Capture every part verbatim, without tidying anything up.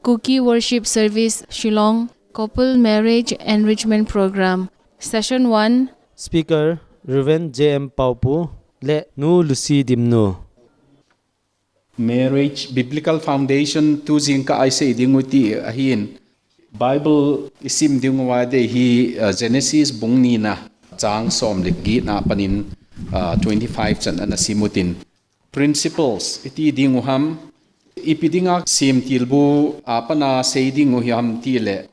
Kuki Worship Service, Shillong, Couple Marriage Enrichment Program, Session one. Speaker, Reverend J M Paopu le Nu Lucy Dimnu. Marriage Biblical Foundation tu jingkah a isei ding u ti ahin. Bible isim ding uva dei hi, uh, Genesis bung nina chang som le get na panin, uh, twenty-five chan ana sim utin. Principles iti ding u ham, ipi dinga semtilbu a pana sei ding u hi ham ti le,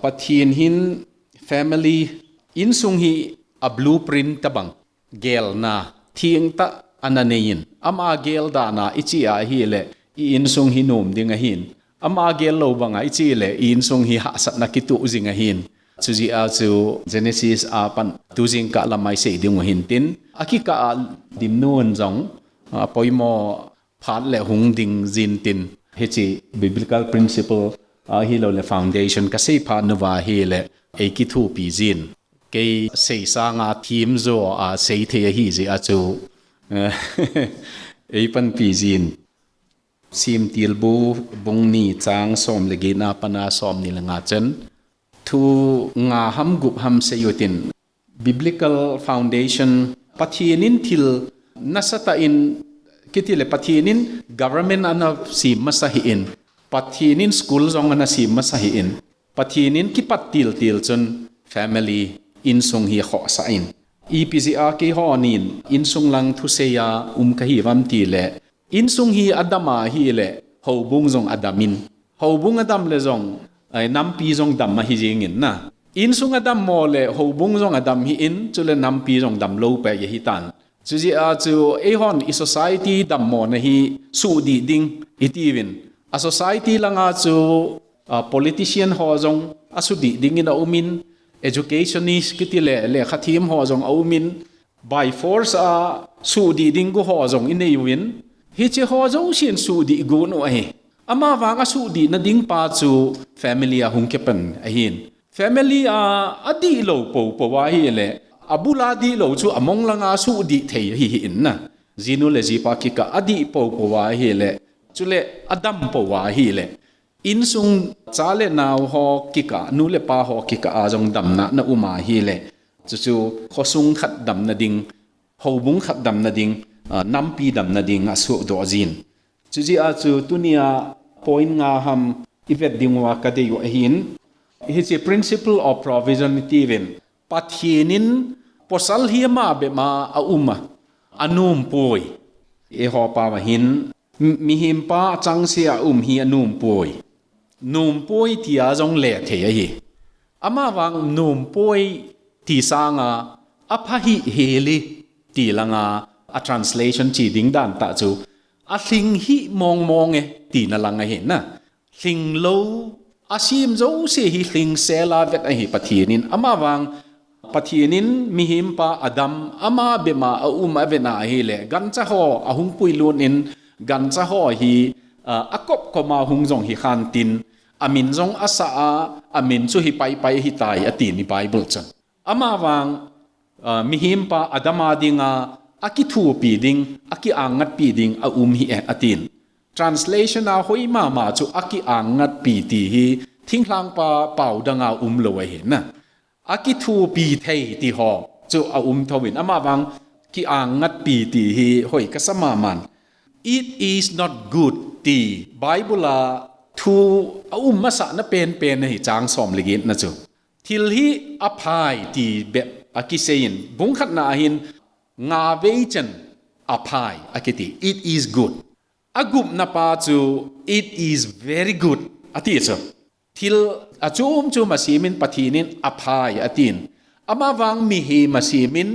Pathen hin family, insung hi a blueprint tabang, gelna thengtah ana neiyin. Ama gel dan a iche a ahile, i insung hi nom ding ahin. Ama gel lou banga iche le, i insung hi hahsatna kitoh jing ahin. Chujeh a chu Genesis a pan tu jingkah lam a isei ding u hin tin, akikah a Dimnu in jong, a, poimo phat le hung ding jin tin, hiche biblical principle ahilou le foundation kasei phat nauva ahile, eikithopi jin. Kei sei sanga thim jo a sei thei ahi jeh a chu, eipanpi jin. Semtilbu bung ni chang som le get na pana som ni le nga chan. Thu nga ham gup ham sei utin. Biblical foundation, Pathen in thil nasatah in, kiti le Pathen in government ana sem masa hih in, Pathen in school jong ana sem masa hih in, Pathen in kipat tiltil chun family, insung hi khohsah in. Ipi jeh a keihon in insung lang thusei a um kahi uvam ti le, insung hi adam ahile, houbung jong adam in. Houbung adam le jong, ai, nampi jong dam ahi jing in na. Insung adam mo le, houbung jong adam hih in, chule nampi jong dam lou pai ahi tan. Chujeh a chu, eihon i society dammona hi sudih ding iti uvin. A society langa chu, a, politician ho jong asudih ding in aum in, educationist kiti le, lekha them ho jong aum in, by force a sudih ding gu ho jong inei uvin, hiche ho jousen sudih gu u ahi. Amavang asudih na ding pa chu family a hung kipan ahin. Family a, adih lou poupou ahile, abul a dih lou chu among langa sudih thei ahi hih in na. Jinu le jipa kikah adih poupou ahile, chule adam pou ahile, insung cha le nao ho kikah, nu le pa ho kikah a jong damna na um ahile, chuchu khosung khat damna ding, houbung khat damna ding, a, nampi damna ding asohdoh jin. Chujeh a chu tunia point nga ham ivet ding uva kadei u ahin. Hiche principle of provision iti uvin, Pathen in pasal hi ama bep a aum a, anom poi. Eiho pao ahin, m-, mihem pa achangseh a um hi anom poi. Nom poi tia jong le thei ahi. Amavang nom poi ti sanga apha hih hel e ti langa a translation che ding dan tah chu alhing hih mong mong e tina lang ahi na. Lhing lou, asem jouse hi lhing sel a vet ahi Pathen in. Amavang Pathen in mihem pa adam ama bep a aum a avet na ahile, gancha ho ahung puilut in, gancha ho hi, a, akop kom a hung jong hi khan tin, amin jong asah a, amin chu hi paipai ahitai atin i Bible chun. Amavang, a, mihem pa adam a dinga akithopi ding, akiangngatpi ding aum hih e atin. Translation a hoi mama chu akiangngatpi ti hi thinglhang pa pao danga umlou ahi na. Akithopi thei ti ho chu aum thou in, amavang kiangngatpi ti hi hoi kasa maman. It is not good ti Bible a thu aum masahna penpen ahi, chang som le get na chu. Thil hi aphai ti bep akisei in, bung khatna ahin nga vei chan aphai akiti. It is good. Agupna pa chu, it is very good ati chu. Thil achom chom asem in Pathen in aphai atin. Amavang mihem asem in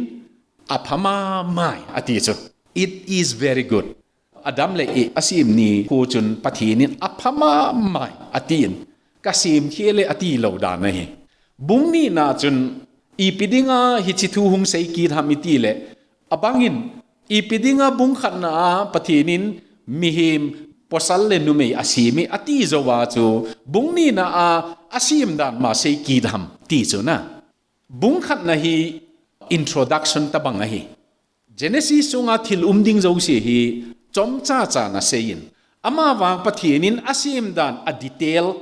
apha mamai ati chu. It is very good. Adam le Eve asem nikho chun Pathen in apha mamai atin. Kasem khel e atilou dan ahi. Bung nina chun ipi dinga hiche thu hung sei kit ham iti le, abang in, ipi dinga bung khatna a Pathen in mihem pasal le numei asem e ati jou a chu, bung nina a asem dan ma sei kit ham ti chu na. Bung khatna hi introduction tabang ahi. Genesis sunga thil um ding jouse hi chomcha chan asei in, Amavang Pathen in asem dan a detail,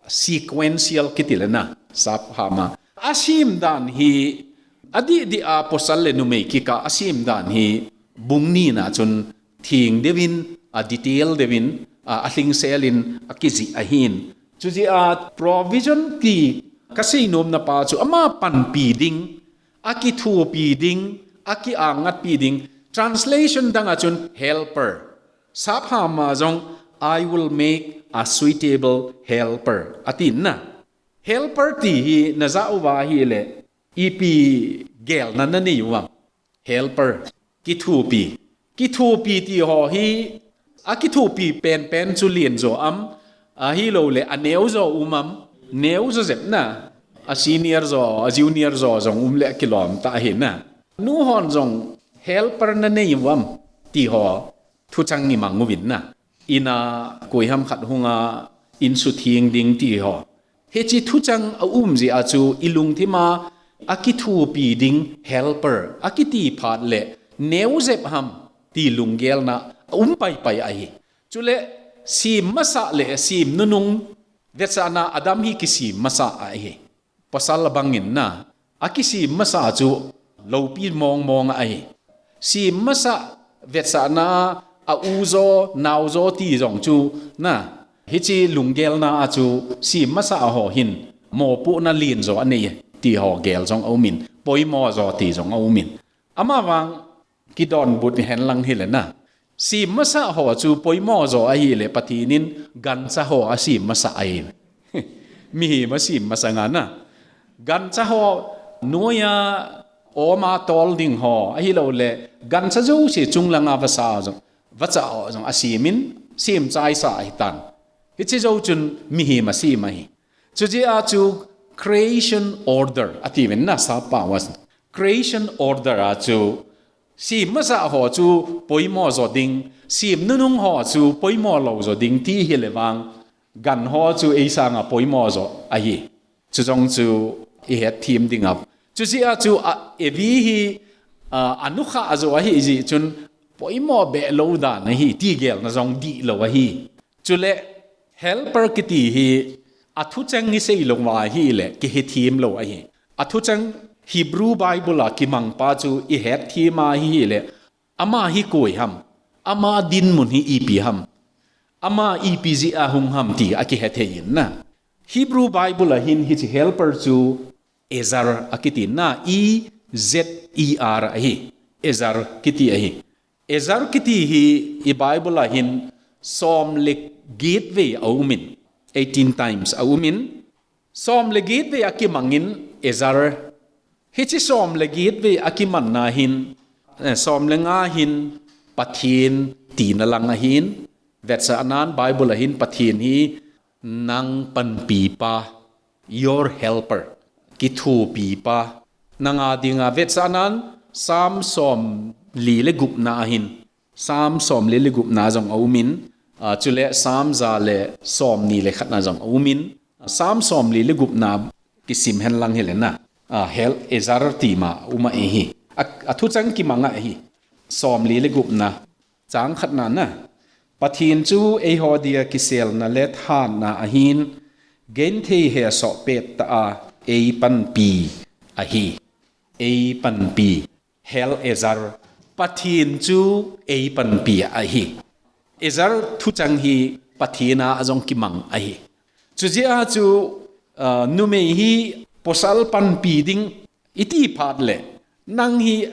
sequential kiti le na, sap hama. Asem dan hi adih dih a pasal le numei kikah asem dan hi bung nina chun theng deuvin, a detail deuvin, a, alhingsel in akijih ahin. Chujeh a provision ti kasei nomna pa chu ama panpi ding, akithopi ding, akiangatpi ding. Translation dang a chun helper. Sap hama jong, "I will make a suitable helper," atin na. Helper ti hi najah uva ahile, ipi gelna nanei uvam? Helper. Kithopi. Kithopi ti ho hi, akithopi penpen chu len jo am, ahilou le aneo jo um am, neo jo jep na, a senior jo, a junior jo jong um le akilom tah ahi na. Nu hon jong helper nanei uvam ti ho thuchang imang uvin na. Ina koiham khat hunga insutheng ding ti ho. Hiche thuchang aum jeh a chu ilungthim a akithopi ding helper akiti phat le neo jep ham ti lunggelna aum paipai ahi. Chule sem masa le sem nunung vetsahna a dam hi kisem masa ahi. Pasal abang in na, akisem masa chu loupi mong mong ahi. Sem masa vetsahna a u jo, nao jo ti jong chu na, hiche lunggelna a chu sem masa ho hin mopohna len jo anei ti ho gel jong aumin, poimo jo ti jong aumin. Amavang kidonbut hen lang hile na. Sem masa ho chu poimo jo ahile Pathen in gancha ho asem masa ahi. Mihem asem masang a na. Gancha ho noiya oma tol ding ho ahilou le gancha jouse chunglanga vasa jong, vacha ho jong asemin, semchaisa ahitan. Hiche jou chun mihem asem ahi. Chujeh a chu creation order atiuvin na, sap pao a. Creation order a chu sem masa ho chu poimo jo ding, sem nunung ho chu poimo lou jo ding ti hile vang, gan ho chu eisanga poimo jo ahi. Chu jong chu ihet them ding a. Chujeh a chu a, Evi hi, a, anukhah jo ahi jeh chun poimo behlou dan ahi ti gelna jong dihlou ahi. Chule helper kiti hi athuchang isei lou uva ahile kihethem lou ahi. Athuchang Hebrew Bible a kimang pa chu ihet them ahile, ama hi koi ham, ama dinmun hi ipi ham, ama ipi jeh a hung ham ti akihe thei in na. Hebrew Bible a hin hiche helper chu Ezer akiti na, E Z E R ahi. Ezer kiti ahi. Ezer kiti hi i Bible a hin som le get vei aumin, eighteen times aumin, som le get vei akimangin Ezer. Hiche som le get vei akimanna hin, eh, som le nga hin Pathen tina lang ahin, vetsahnan Bible a hin Pathen hi nang panpipa, your helper, kithopipa, nanga dinga vetsahnan Psalm som li le gupna ahin, Psalm som li le gupna jong aumin, a, chule Psalm ja le som ni le khatna jong aumin, Psalm som li le gupna kisim hen lang hile na, a, hel Ezer ti ma um ahi. A, athuchang kimang ahi. Som li le gupna. Chang khatna na. Pathen chu eiho dia kiselna le thahatna ahin, genthei hesoh pettah a eipanpi ahi. Eipanpi. Hel Ezer. Pathen chu eipanpi ahi. Ezer thuchang hi Pathen a jong kimang ahi. Chujeh a chu, ah, numei hi pasal panpi ding iti phat le, nang hi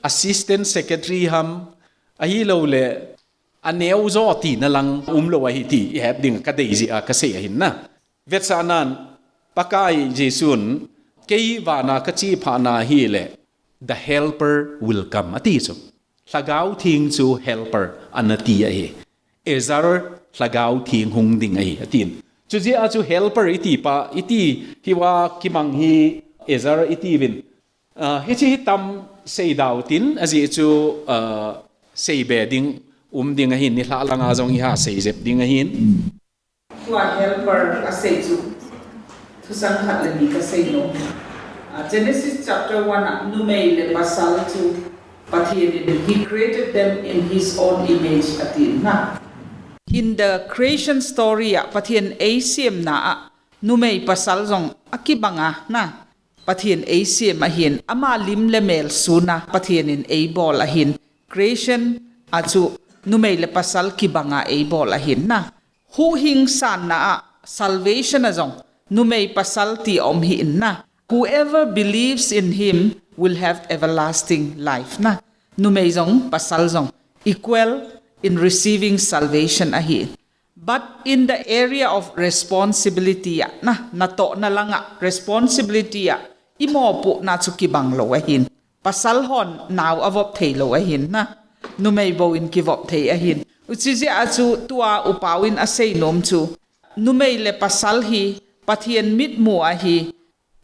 assistant secretary ham, ahilou le, aneo jo tina lang umlou ahi ti ihet ding kadei jeh a kasei ahin na. Vetsahnan, Pakai Jesun, kei vana kache phat na hile, the helper will come, ati chu. Lhagao Theng chu helper ana ti ahi. Ezer Lhagao Theng hung ding ahi, atin. Chujeh a chu helper iti pa, iti hiva kimang hi Ezer itiuvin. Ah, hiche hi tam seidau tin, ajeh chu, ah, seibe ding, um ding ahin, nilhah langa jong iha seijep ding ahin. Tua helper asei chu, thuchang khat le ni kasei nom. Ah, Genesis chapter one a, numei le pasal chu Pathen in, he created them in his own image, ati na. In the creation story a Pathen eisiemna a numei pasal jong akibanga na Pathen eisiem ahin, ama lim le mel suna Pathen in eibol ahin. Creation a chu numei le pasal kibanga eibol ahin na. Huhhing sanna a salvation a jong numei pasal ti a um hi in na. Whoever believes in him will have everlasting life na. Numei jong pasal jong equal in receiving salvation ahi. But in the area of responsibility a na, natohna langa responsibility a imopohna chu kibang lou ahin. Pasal hon nao avop thei lou ahin na. Numei bou in kivop thei ahin. Uchijeh a chu tua upau in asei nom chu, numei le pasal hi Pathen mitmu ahi,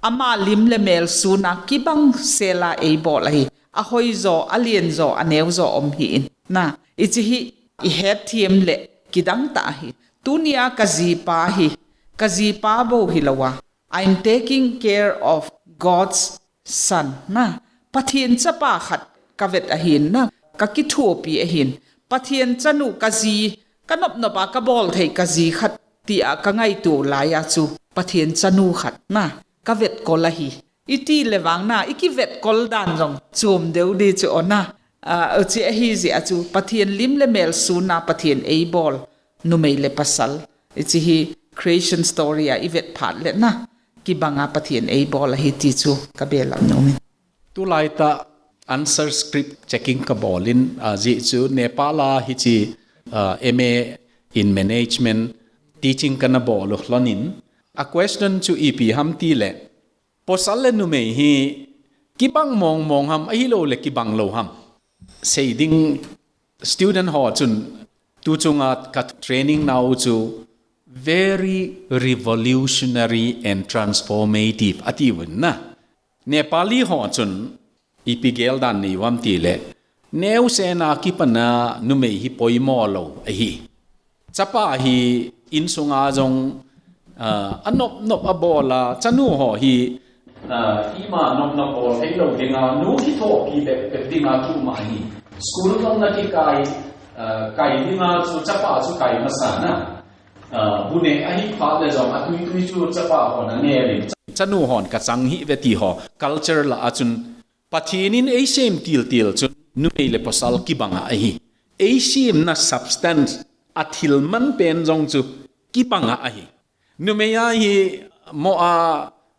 ama lim le mel suna kibang sela eibol ahi. Ahoijo, alienjo, aneojo um hi in na. Ichi hi ihet thiem le kidang tah ahi. Tunia kajipa hi, kajipa bou hilouva, I'm taking care of God's son na. Pathen chapa khat kavet ahin na. Kakithopi ahin. Pathen chanu kaji, kanop nop a kabol thei kaji khat tia kangaito laiya chu Pathen chanu khat na kavetkol ahi. Iti le vang na, ikivetkol dan jong chom deu di chu ona. Ah, uchi ahi jeh a chu Pathen lim le mel suna Pathen eibol numei le pasal. Ichi hi creation story a ivet phat le na kibanga Pathen eibol ahi ti chu kabel a um in. Tulai tah answer script checking kabol in, ah, jeh chu Nepal a hichi, ah, M A in management teaching kana bol u lhon in, a question chu ipi ham ti le, pasal le numei hi kibang mong mong ham, ahilou le kibang lou ham? Sei ding student ho chun tu chunga ka training nau chu very revolutionary and transformative ati uvin na. Nepali ho chun ipi gel dan nei uvam ti le, neosen a kipana numei hi poimo lou ahi. Chapa hi insunga jong, ah, anop nop abol a, chanu ho hi, ah, ima nop nop bol thei lou dinga, nu kithopi bep bep dinga kium ahi. School jong na kikai, ah, kai dinga chu chapa chu kai masa na. Ah, bu neh ahi phat le jong atui tui chu chapa hon aneh in. Chanu hon kachang hih ve ti ho, culture lah a chun Pathen in eisem til til chun numei le pasal kibanga ahi. Eisemna substance, athil man pen jong chu kibanga ahi. Numei a hi mo a,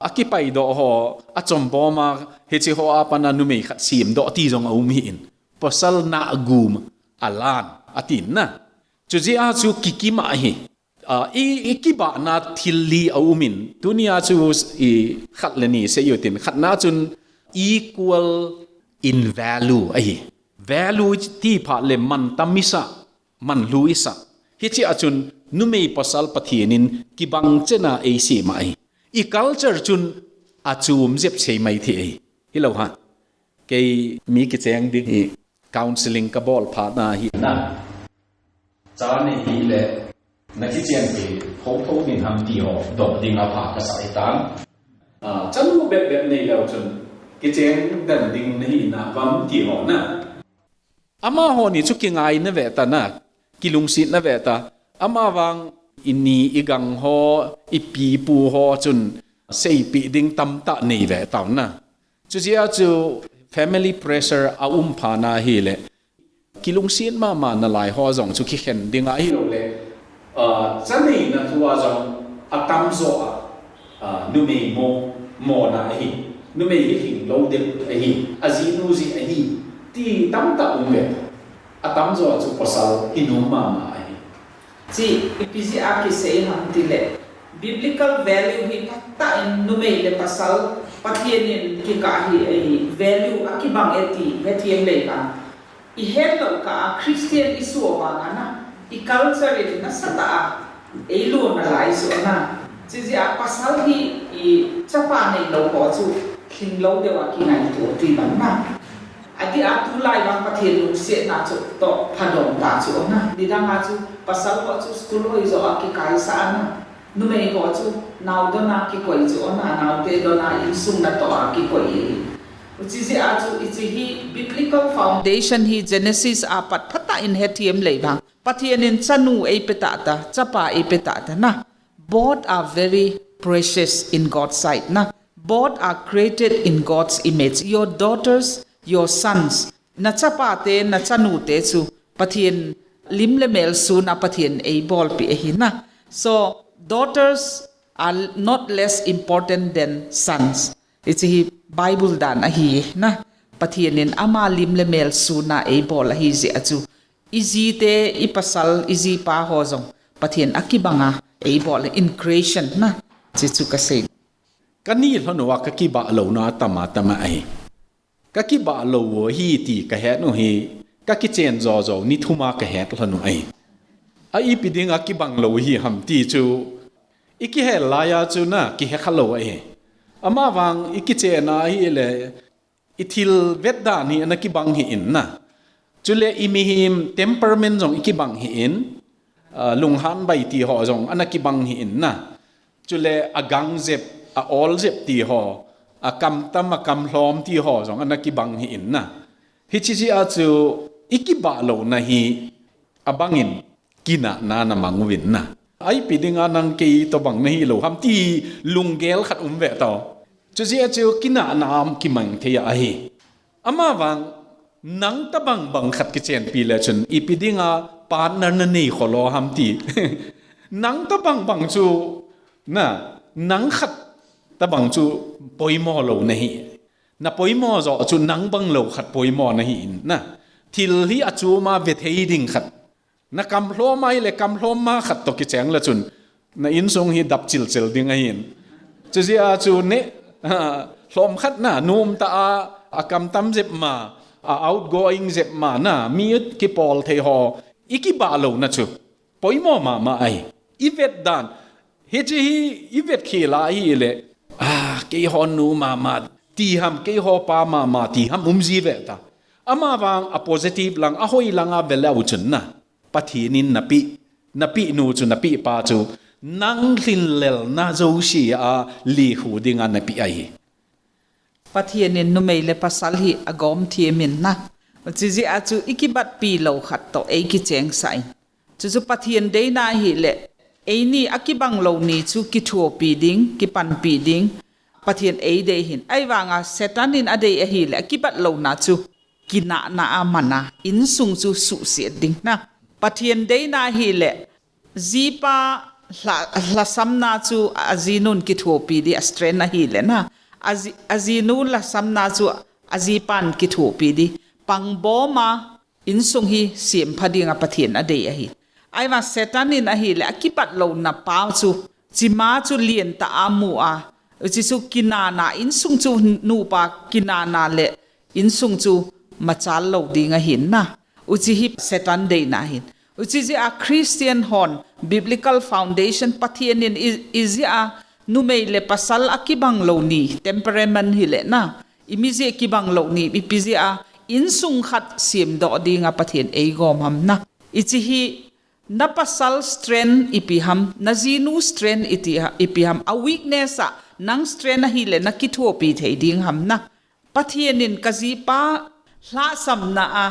akipai doh ho, achom bom a, hichi ho a pana numei khat sem doh ti jong aum hih in. Pasal na agum alan, atin na. Chujeh a chu kikima ahi. Ah, i, ikibahna thil li aum in, tunia chu i khat le ni sei u tin, khatna chun equal in value ahi. Value ti phat le mantam isa, manlu isa. Hichi a chun numei pasal Pathen in kibang chena eisem ahi. I culture chun achom jep sei mai thei ahi. Hilou ha. Kei mi kicheng ding hi counseling kabol phat na hi na. Cha nei hile, na kichen thei thotho ding ham ti ho, doh ding apha kasa ahitan. Ah, chanu bep bep nei leu chun, kichen den ding nahi na vam ti ho na. Amaho ni chu kingai na ve ta na, kilungset na ve ta. Amavang i ni i gang ho, i pi pu ho chun seipeh ding tamtah nei ve tau na. Chujeh a chu family pressure aum phat na hile, kilungset mama nalai ho jong chu kikhen ding ahilou le, ah, cha neina thu a jong atamjo a, ah, numei mo, mona ahi, numei hi lhinglou ding ahi, ajinu jeh ahi, ti tamtah um ve. Atamjo a chu pasal hi nom mama ahi. Chi, ipi jeh a kisei ham tile, biblical value hi phatah in numei le pasal Pathen in kikah hi ahi, value akibang e ti hethem lei vang. I hetlou kah a Christian i suh vang a na, i culture in nasatah a eilou nalai chu na. Chujeh a pasal hi i chapa neilou ho chu lhinglou deu a kingaito ti bang na. Adeh a tulai vang Pathen lungsetna chu toh phadom ta chu na. Nidang a chu pasal ho chu school hoijo a kikaisah a na. Numei ho chu nao dona kikoi chu na, naote dona insung natoh a kikoi. Chujeh a chu hichi hi biblical foundation hi Genesis a pat phatah in hethem lei vang. Pathian in chanu eipe tah ta, chapa eipe tah ta na. Both are very precious in God's sight na. Both are created in God's image. Your daughters, your sons, na chapate, na chanute chu Pathian lim le mel suna Pathian eibolpi ahi na. So, daughters are not less important than sons. Hiche hi Bible dan ahi na. Pathian in ama lim le mel suna eibol ahi jeh a chu. I jite, i pasal, i jipa ho jong Pathian akibanga eibol in creation na. Hiche chu kasei. Ka ni lhon uva ka kibah louna atama tama ahi. Ka kibah lou u hi ti ka het u hi, ka kichen jo jo ni thuma ka het lhon u ahi. A ipi dinga kibang lou hi ham ti chu, i kihel laiya chu na, kihe kha lou ahi. Amavang i kichen a ahile, i thil vet dan hi ana kibang hi in na. Chule i mihem temperament jong i kibang hi in, ah, lunghan bai ti ho jong ana kibang hi in na. Chule a gang jep, a ol jep ti ho, a kamtam, a kamlhom ti ho jong ana kibang hi in na. Hiche jeh a chu i kibah louna hi abang in kinahna na mang uvin na. A ipi dinga nang kei tobang nahi lou ham ti lunggel khat um ve tao. Chujeh a chu kinahna a kimang thei ahi. Amavang nang tobang bang khat kichenpi le chun ipi dinga partner na nei kho lou ham ti. Nang tobang bang chu na, nang khat tobang chu poimo lou nahi. Na poimo jo chu nang bang lou khat poimo nahi in na. Thil hi achom a ve thei ding khat. Na kamlhom ahile kamlhom ma khat toh kicheng le chun na insung hi dap chilchil ding ahin. Chujeh a chu ne, lhom khat na, nom tah a, a kamtam jep ma, a outgoing jep ma na, mi kipol thei ho, i kibah louna chu poimo mama ahi. I vet dan, hiche hi i vet khel a ahile, ah, keiho nu mama ti ham, keiho pa mama ti ham um ji ve ta. Amavang a positive lang, a hoi langa ve leu chun na, Pathian in napeh, napeh nu chu, napeh pa chu, nang lhinlelna jouse a lekhu dinga napeh ahi. Pathian in numei le pasal hi agom thiem in na. Chujeh a chu i kibatpi lou khat toh ei kichengsah in. Chuchu Pathian deina ahile, eini akibang lou ni chu kithopi ding, kipanpi ding, Pathian eidei hin. Ahivanga Satan in adei ahile, akibat louna chu kinahna a mana, insung chu suhset ding na. Pathian deina ahile, jipa lha-, lhasamna chu ajinun kithopi di, a strength ahile na. Aji-, ajinu lhasamna chu ajipan kithopi di. Pangboma insung hi sempha dinga Pathian adei ahi. Ahivang Satan in ahile, akibat louna pa chu, chima chu lentah a mu a, hiche chu kinahna, insung chu nupa kinahna le insung chu machal lou ding ahin na. Hiche hi Satan deina ahin. Hiche jeh a Christian hon biblical foundation Pathian in i, ijeh a numei le pasal akibang lou ni, temperament hile na. Imi jeh kibang lou ni, ipi jeh a insung khat semdoh dinga Pathian eigom ham na. Hiche hi na pasal strength ipi ham, na jinu strength iti ha-, ipi ham, a weakness a nang strength ahile na kithopi thei ding ham na. Pathian in kajipa lhasamna a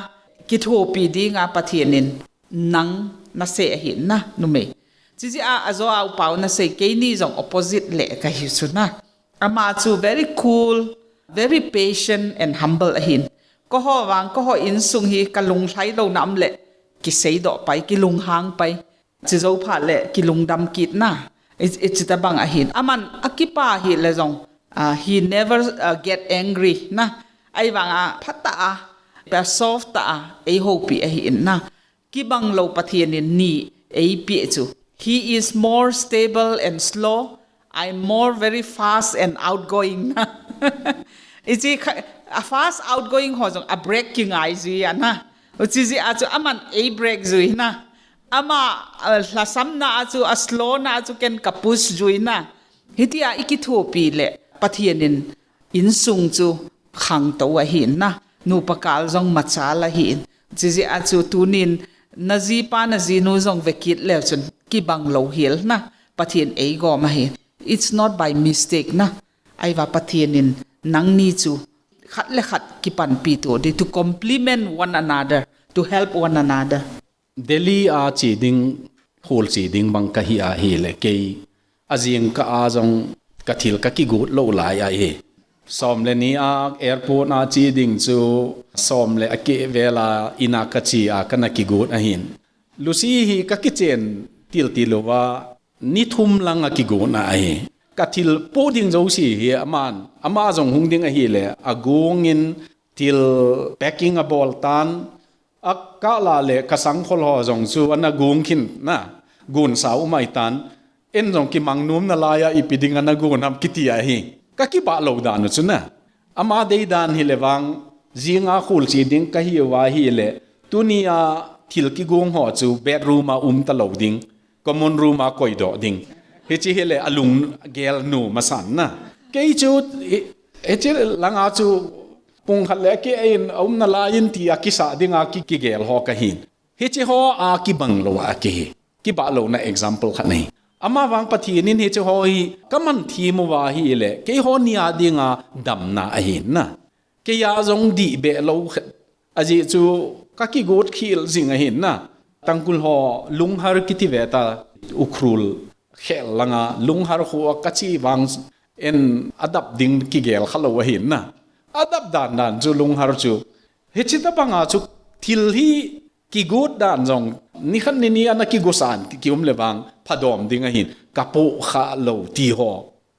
kithopi dinga Pathian in nang nasei ahin na, numei. Chujeh a, ajo a upa u nasei, keini jong opposite le kahi chu na. Ama chu very cool, very patient and humble ahin. Keiho vang, keiho insung hi kalunglhai louna um le, kiseidoh pai, kilunghang pai. Chujou phat le kilungdam kit na. I, ichuti bang ahin. Aman akipa hile jong, ah, he never, ah, get angry na. Ahivanga phatah a, soft tah a, eihoupi ahin na. Kibang lou Pathian in ni eipeh chu. He is more stable and slow. I'm more very fast and outgoing na. Hiche kha-, a fast outgoing ho jong a break kingai jui a na. Hiche jeh a chu aman ei break jui na. Ama, ah, lhasamna a chu, a slow na a chu ken ka push jui na. Hitia i kithopi le Pathian in insung chu khangtou ahin na. Nupa kal jong machal ahin. Chujeh a chu tunin na jipa na jinu jong vekit leu chun kibang lou hel na. Pathian eigom ahin. It's not by mistake na. Ahivang Pathian in nangni chu khat le khat kipanpi to di, to complement one another, to help one another. Delhi a che ding, khul che ding bang kahi ahile kei ajing kah a jong kathil kakigot lou lai ahi. Som le ni a airport a che ding chu som le akeh vel a in a kache a kana kigot ahin. Lucy hi kakichen tiltil uva ni thum lang akigot na ahi. Kathil po ding jouse hi aman, ama jong hung ding ahile agong in thil packing abol tan, akah la le kasangkhol ho jong chu ana gong khin na, gon sau mai tan, en jong kimang nom nalai a ipi ding ana gon ham kiti ahi. Kakibah lou dan u chu na. Ama dei dan hile vang, jing a khul che ding kahi uva hile, tuni a thil kigong ho chu bedroom a um talou ding, common room a koidoh ding. Hiche hile alung gel nom asan na. Kei chu, hi-, hiche lang a chu pung khat le akeh in aum nalai in ti a kisah ding a ki, kigel ho kahin. Hiche ho a kibang lou a kihi. Kibah louna example khat ahi. Ama vang Pathen in hiche ho hi kaman them uva hile, keiho ni a ding a damna ahin na. Kei a jong dih beh lou khat. Ajeh chu kakigot khel jing ahin na. Tangkhul ho Lunghar kiti ve ta, Ukhrul khel lang a Lunghar kho a kache vang en adap ding kigel kha lou ahin na. Adap dan dan chu Lunghar chu. Hiche tabang a chu thil hi kigot dan jong, ni khat ni ni ana kigo san, ki, kium le vang, phadom ding ahin, kapoh kha lou ti ho.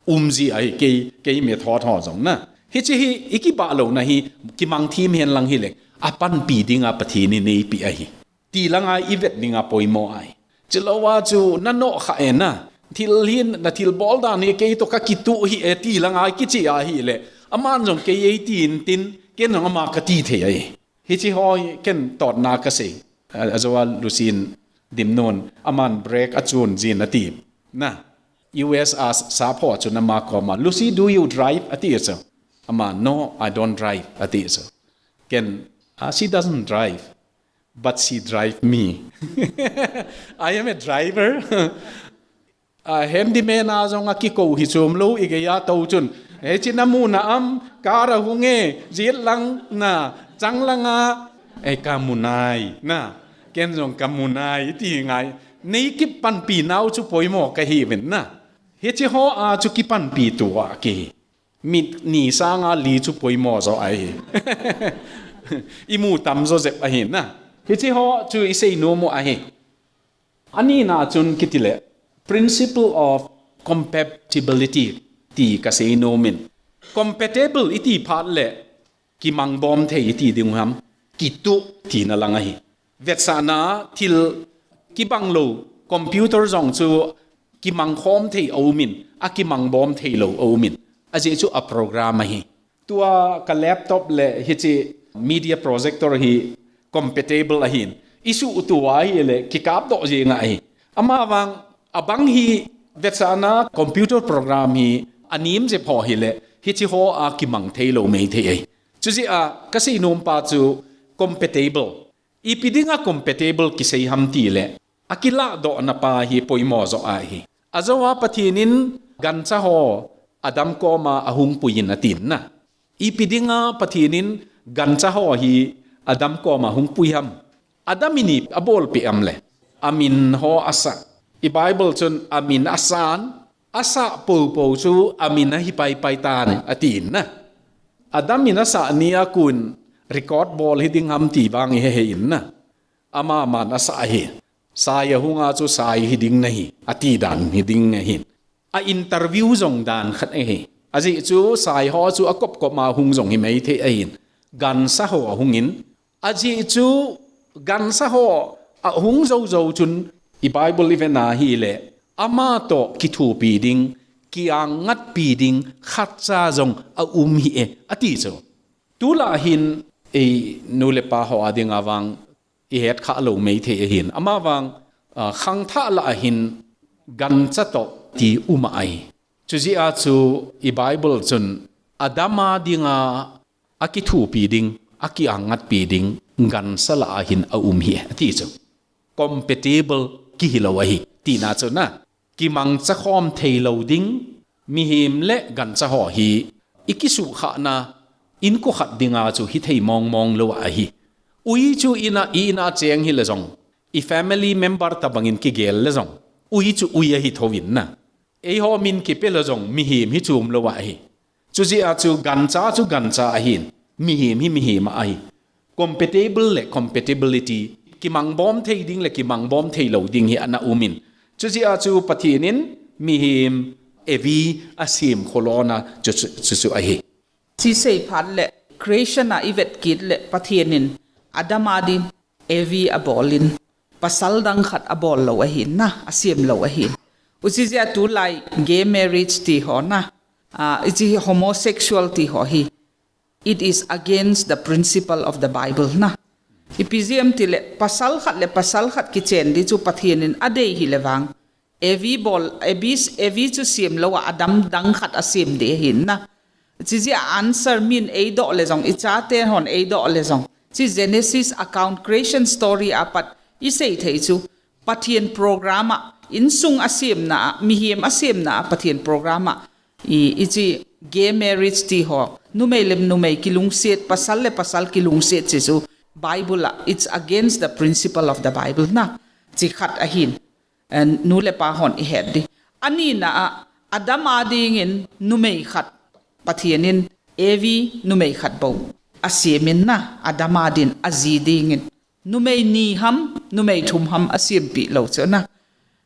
Um ji ahi kei, kei method ho jong na. Hiche hi, ikibah louna hi, kimang them hen lang hile, apanpi ding a Pathen in eipeh ahi. Ti lang a ivet ding a poimo ahi. Chulou a chu nanoh kha e na. Thil hin, nathil bol dan hi kei toh kakituh hih e ti lang a kiche ahile, aman jong kei eitin tin, ken jong ama kati thei ahi. Hiche ho hi ken totna kasei. A, ajou a Lucy in dimnon, aman brake achun jin ati. Na, U S a sap ho chun ama koma, "Lucy, do you drive?" ati chu. Ama, "No, I don't drive," ati chu. Ken, "Ah, she doesn't drive, but she drive me." I am a driver. A, handyman a jong akikou hi chom lou, igei a tou chun. Hiche namu na am, car ahung e, jet lang na, chang lang a, e kamu nai, na, ken jong kamu nai, ti ngai. Nei kipanpi nau chu poimo kahi uvin na. Hiche ho a chu kipanpi tua kihi. Mit ni sang a li chu poimo jo ahi. Imu tam jo jep ahi na. Hiche ho chu isei nom u ahi. Ani na chun kiti le, principle of compatibility ti kasei nom in. Compatible iti phat le, kimang bom thei iti ding ham, kituh tina lang ahi. Vetsahna thil kibang lou, computer jong chu kimang khom thei aum in, akimang bom thei lou aum in. Ajeh chu a program ahi. Tua ka laptop le hiche media projector hi compatible ahin. Isuh tua ahile kikap doh jeng ahi. Ama vang abang hi vetsahna computer program hi anem jep ho hile hiche ho a kimang thei lou mei thei ahi. Chujeh a kasei nom pa chu compatible. Ipi ding a compatible kisei ham ti le, akilah doh na pa hi poimo jo ahi. Ajou a Pathen in gancha ho Adam koma ahung pui in atin na. Ipi ding a Pathen in gancha ho hi Adam koma ahung pui ham. Adam in ipi abolpeh am le, amin ho asah. I Bible chun amin asan, asah popo chu amin ahi paipai tan atin na. Adam in asah ni a kon record bol hi ding ham ti vang ihe he in na. Ama man asah ahi. Sai ahung a chu sai hi ding nahi, ati dan hi ding ahi. A interview jong dan khat ahi. Ajeh chu sai ho chu akop kop ma hung jong hi mei thei ahin. Gancha ho ahung in. Ajeh chu gancha ho ahung jou jou chun i Bible i ven ahile, ama toh kithopi ding, kiang ngatpi ding khatcha jong aum hih e, ati chu. Tulai hin einu le pa ho a ding a vang ihet kha lou mei thei ahin. Ama vang, ah, khangthah lah ahin gancha toh ti um ahi. Chujeh a chu i Bible chun Adam a ding a akithopi ding, akiang ngatpi ding, gancha lah ahin aum hih e, ati chu. Compatible kihi lou ahi, tina chu na. Kimangcha khom thei lou ding, mihem le gancha ho hi, i kisuhkhahna, inko khat ding a chu hithei mong mong lou ahi. Ui chu in a, i in a cheng hile jong, I family member tabangin kigel le jong, ui chu ui ahi thouvin na. Eiho min kipe le jong mihem hi chom lou ahi. Chujeh a chu gancha chu gancha ahin, mihem hi mihem ahi. Compatible le compatibility, kimangbom thei ding le kimangbom thei lou ding hi ana umin. Chujeh a chu Pathen in mihem Evi asem kholona chu, chu, chu, chu ahi. Chi sei phat le, creation a i vet kit le, Pathen in Adam a din Evi abol in, pasal dang khat abol lou ahin na, asem lou ahin. Uchijeh a tulai gay marriage ti ho na, ah, ichi homosexual ti ho hi, it is against the principle of the Bible na. Ipi jeh em ti le, pasal khat le pasal khat kichen di chu Pathen in adei hi le vang, Evi bol, Evi, Evi chu sem lou a, Adam dang khat asem di ahin na. Chijeh a answer min eidoh le jong, i chate hon eidoh le jong, chi Genesis account, creation story a pat i sei thei chu, Pathen program a, insung asemna a, mihem asemna a, Pathen program a, i, ichi gay marriage ti ho, numei le numei kilungset, pasal le pasal kilungset chi chu, Bible a, it's against the principle of the Bible na. Chi khat ahin. Eh, nu le pa hon i het di. Anina a, Adam a dingin numei khat, Pathen in Evi numei khat bou asem in na, Adam a din aji dingin. Numei ni ham, numei thum ham asempeh lou chu na.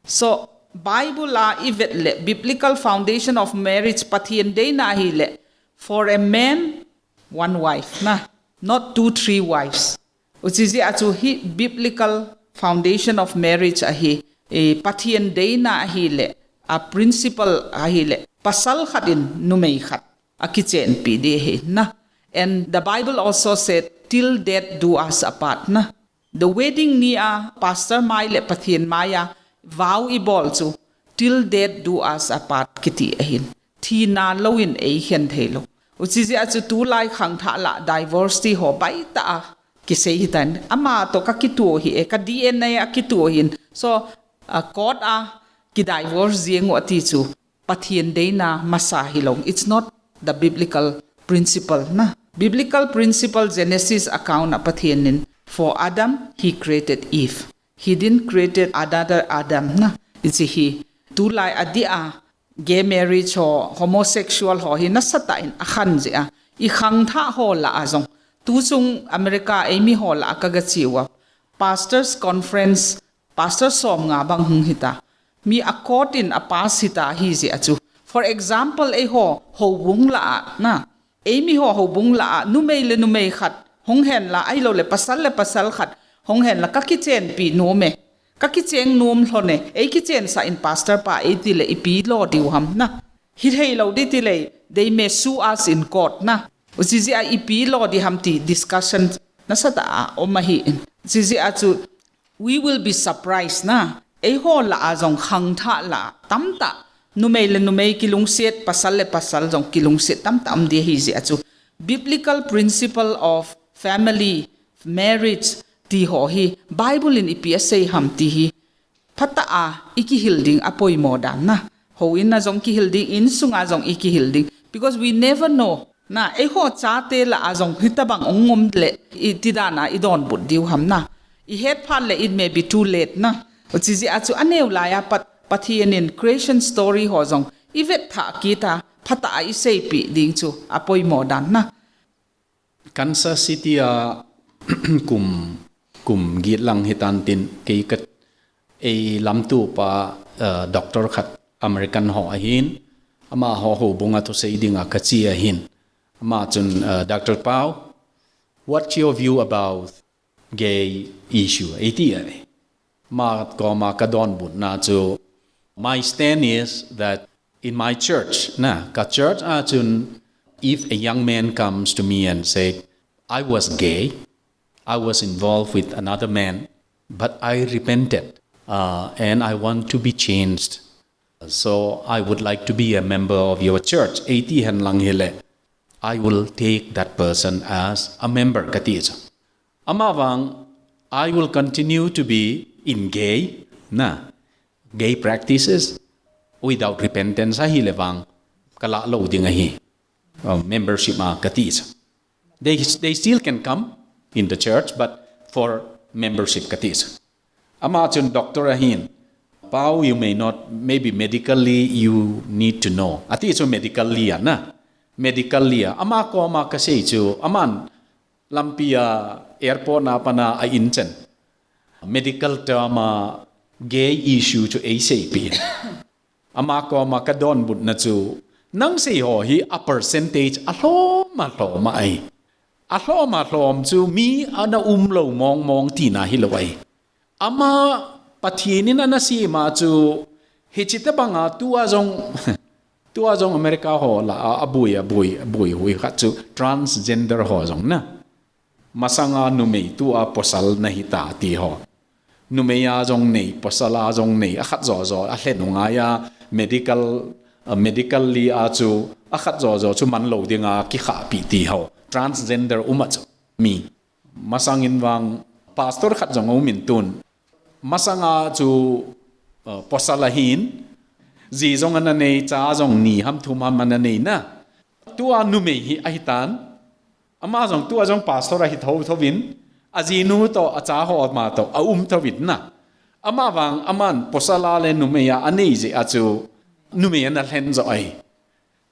So, Bible a i vet le, biblical foundation of marriage, Pathen deina hi le, for a man, one wife na, not two, three wives. Uchijeh a chu hi biblical foundation of marriage ahi, eh, Pathen deina ahi le, a principle ahi le, pasal khat in numei khat akichenpi di ahi na. And the Bible also said, "Till death do us apart" na. The wedding ni a pastor mai le Pathen mai a vow i bol chu, "Till death do us apart" kiti ahin. Thina lou in eikhen thei lou. Uchijeh a chu tulai khangthah la divorce ti ho baitah a kisei hitan. Ama to ka kituo hi e, ka D N A a kituo hin. So, a court a ki divorce jeng u ati chu Pathen deina masa hilou. It's not the biblical principle na. Biblical principle Genesis account a Pathen in, "For Adam, he created Eve. He didn't created another Adam" na. Ichi hi tulai adia gay marriage ho, homosexual ho hi nasatah in akhan jeh a. I khangthah ho lah a jong, tuchung America eimi ho lah a ka gache uva, pastors conference, pastor som nga bang hung hita. Mi a court in a pass hita hijeh a chu. For example, eiho houbung lah a na, eimi ho houbung lah a, numei le numei khat hung hen la, ahilou le pasal le pasal khat hung hen la, ka kichenpi nom e, ka kicheng nom lhon e, ei kichensah in pastor pa eiti le ipi lo diu ham na. Hithei lou di ti le, they may sue us in court na. Uchijeh a ipi lo di ham ti discussion nasatah a um ahi in. Chijeh a chu, we will be surprised na. Eiho lah a jong khangthah lah a tamtah, numei le numei kilungset, pasal le pasal jong kilungset tamtah um di ahi jeh a chu. Biblical principle of family, marriage ti ho hi Bible in ipi asei ham ti hi phatah a i kihil ding apoimo dan na. Houin a jong kihil ding, insung a jong i kihil ding. Because we never know. Na, eiho chate lah a jong hitabang ong um le, iti dan a i donbut diu ham na. I het phat le, it may be too late na. Uchijeh a chu aneo lai a pat, Pathen in creation story ho jong i vet thah kit a, phatah a i seipeh ding chu apoimo dan na. Kansas City a kum, kum get lang hitan tin, kei ka, ei lamtupa, uh, doctor khat American ho ahin, amaho houbung a thusei ding a kache ahin. Ama chun, uh, "Doctor Pau, what's your view about gay issue?" eiti ahi. Ama koma ka donbutna chu, my stand is that in my church, na, ka church a chun, if a young man comes to me and say, "I was gay, I was involved with another man, but I repented, uh, and I want to be changed. So I would like to be a member of your church," eiti hen lang hile, I will take that person as a member, kati chu. Amavang, I will continue to be in gay, na, gay practices without repentance ahile vang, ka lah lou ding ahi, uh, membership a kati chu. They, they still can come in the church, but for membership kati chu. Ama chun doctor ahin, Pau, you may not, maybe medically you need to know. Ati chu medically a na. Medically a. Ama koma kasei chu, aman lampi a airport na pana a inchen. Medical term a gay issue chu eiseipeh in. Ama koma kadonbutna chu, nang sei ho hi a percentage alhom alhom ahi. Alhom alhom chu mi ana umlou mong mong tina hilou ahi. Ama Pathen in ana sema chu, hiche tobanga tua jong, tua jong America ho lah a, aboi, aboi, aboi hui khat chu transgender ho jong na. Masanga numei tua pasal nahita ti ho. Numei a jong nei, pasal a jong nei, akhat jojo, alhen u ngai a, medical, medically a chu, akhat jojo chu manlou dinga kikhahpi ti ho. Transgender um a chu, mi. Masangin vang, pastor khat jong aumin tun. Masanga chu, pasal ahin, ji jong ana nei, cha jong ni ham thum ham ana nei na. Tua numei hi ahitan, ama jong tua jong pastor ahi thotho in, ajinu toh, acha ho ama toh, aum thou in na. Ama vang, aman pasal a le numei a anei jeh a chu, numei ana lhen jo ahi.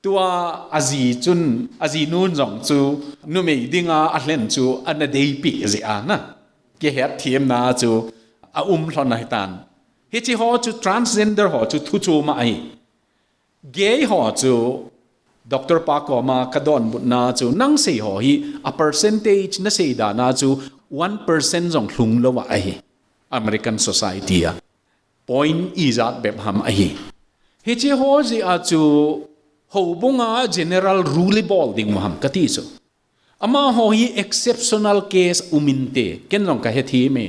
Tua aji chun, ajinun jong chu, numei dinga alhen chu, ana deipeh jeh a na. Kihetthiemna chu, aum lhon ahitan. Hiche ho chu transgender ho chu thu chom ahi. Gay ho chu, doctor pa koma kadonbutna chu, nang sei ho hi, a percentage nasei dan a chu, one percent jong lhung lou ahi. American society a. Point ijat bep ham ahi. Hiche ho jeh a chu, houbunga general rule ibol ding u ham kati chu. Amaho hi exceptional case um inte, ken jong kahethem e.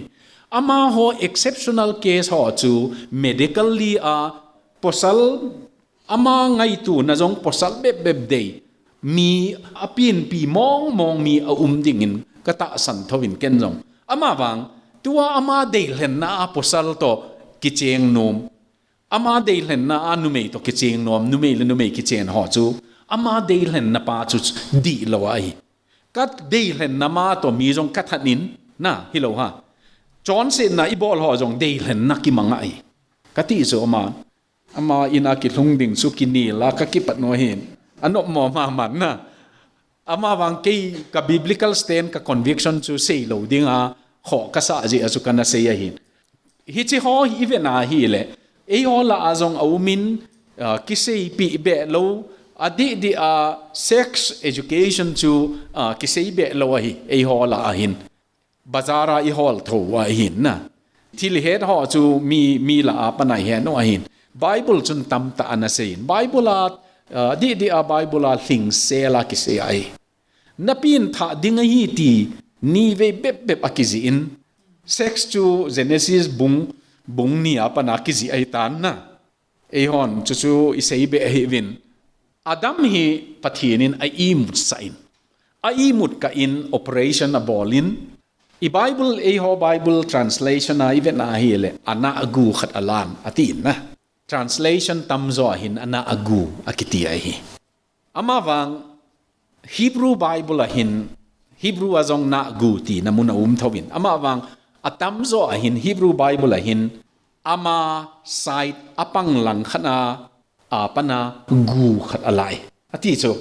Amaho exceptional case ho chu medically a pasal ama ngaituna jong pasal bep bep dei. Mi apinpi mong mong mi aum dingin katahsan thou in ken jong. Ama vang, tua ama deilhenna a pasal toh kicheng nom. Ama deilhenna a numei toh kicheng nom, numei le numei kichen ho chu. Ama deilhenna pa chu dihlou ahi. Kadeilhenna ma toh mi jong kathat in, na, hilou ha. Chonsetna ibol ho jong deilhenna kimang ahi. Kati chu ama, ama in a kilhung ding chu kinel a kakipat u ahin. Anopmo mama na. Ama vang kei ka biblical stand, ka conviction chu seilou dinga khoh kasah jeh a chu kana sei ahin. Hiche ho hi ivet na hile, eiho lah a jong aumin, kiseipeh behlou, adih dih a sex education chu kiseibeh lou ahi, eiho lah a hin. Bazar a ihol thou ahin na. Thil ihet ho chu mi, mi lah a pana ihet u ahin. Bible chun tamtah ana seiyin. Bible a, adih dih a Bible a lhingsel a kisei ahi. Napin thah ding ahi ti nivei bep bep akijih in. Sex chu Genesis bung, bung ni a pana kijih ahitan na. Eihon chuchu iseibeh ahiuvin. Adam hi Pathen in a-imutsah in, a-imut kah in operation abolin. I Bible, eiho Bible translation a ivet na hile, anah agu khat alan atin na. Translation tamjo a hin anah agu akiti ahi. Amavang Hebrew Bible a hin, Hebrew a jong nah gu tina mun aum thouvin. Amavang atamjo a hin Hebrew Bible a hin ama side apang lang khat a, apana gu khat alai. Ati chu,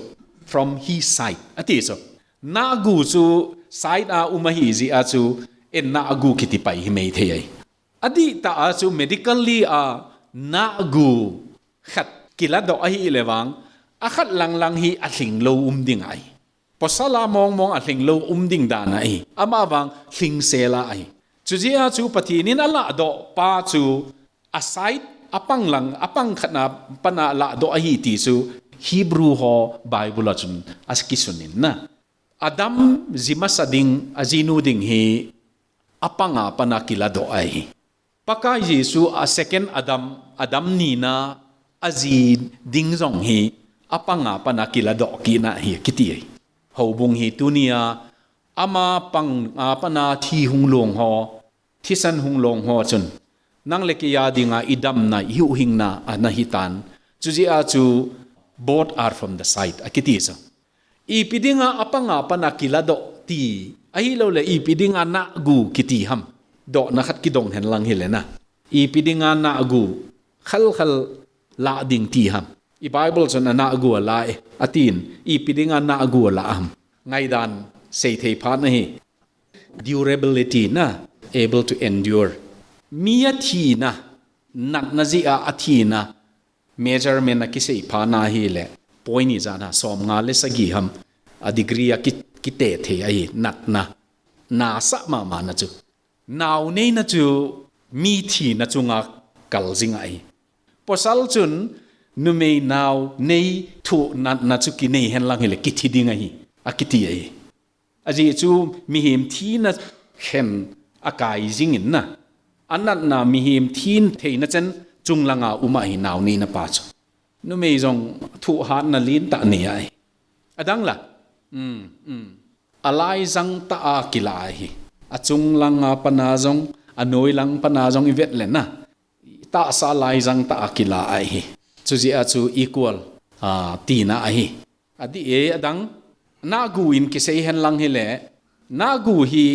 from his side. Ati chu, nah gu chu side a um ahi jeh a chu, en nah gu kiti pai himai thei ahi. Adihtah a chu medically a nah gu khat kiladoh ahile vang, akhat lang lang hi alhinglou um ding ahi. Pasal a mong mong alhinglou um ding dan ahi. Amavang lhingsel a ahi. Chujeh a chu Pathen in alahdoh pa chu a side apang lang, apang khat na pana lahdoh ahi ti chu Hebrew ho Bible a chun akisun in na. Adam ji masa ding, ajinu ding hi apang a pana kiladoh ahi. Pakai Jesu a second Adam, Adam nina aji ding jong hi apang a pana kiladoh kit na ahi kiti ahi. Houbung hi tunia ama pang a pana thi hung long ho, thisan hung long ho chun, nang le kei a dinga idamna, ihuhhingna ana hitan. Chujeh a chu, both are from the side akiti chu. Ipi dinga apang a pana kiladoh ti, ahilouleh ipi dinga nah gu kiti ham. dohna khat kidong hen lang hile na, ipi dinga nahgu khalkhal lah ding ti ham? I Bible chun a nahgu a la e, atin, ipi dinga nahgu a la ham? Ngaidan seithei phat ahi. Durability na, able to endure. Mi a thina, natna jeh a a thina, measurement a kisei phat na hile, point ijat ham, som nga le sagi ham, a degree a ki, kite thei ahi, natna. Nasah mama na chu. Nau neina chu mi thina chunga kal jing ahi. Pasal chun numei nau nei thu natna chu kinei hen lang hile kithi ding ahi, akiti ahi. Ajeh chu mihem thina khen akai jingin na, a natna mihem thin theina chen chunglanga um ahi nau neina pa chu. Numei jong thu hatna lentah nei ahi. Adang la, um, um. A laijang tah a kila ahi. A chunglanga pana jong, a noilang pana jong i vet le na, tahsa laijang tah a kila ahi. Chujeh a chu equal, a, tina ahi. Adih e, adang, nahgu in kisei hen lang hile, nahgu hi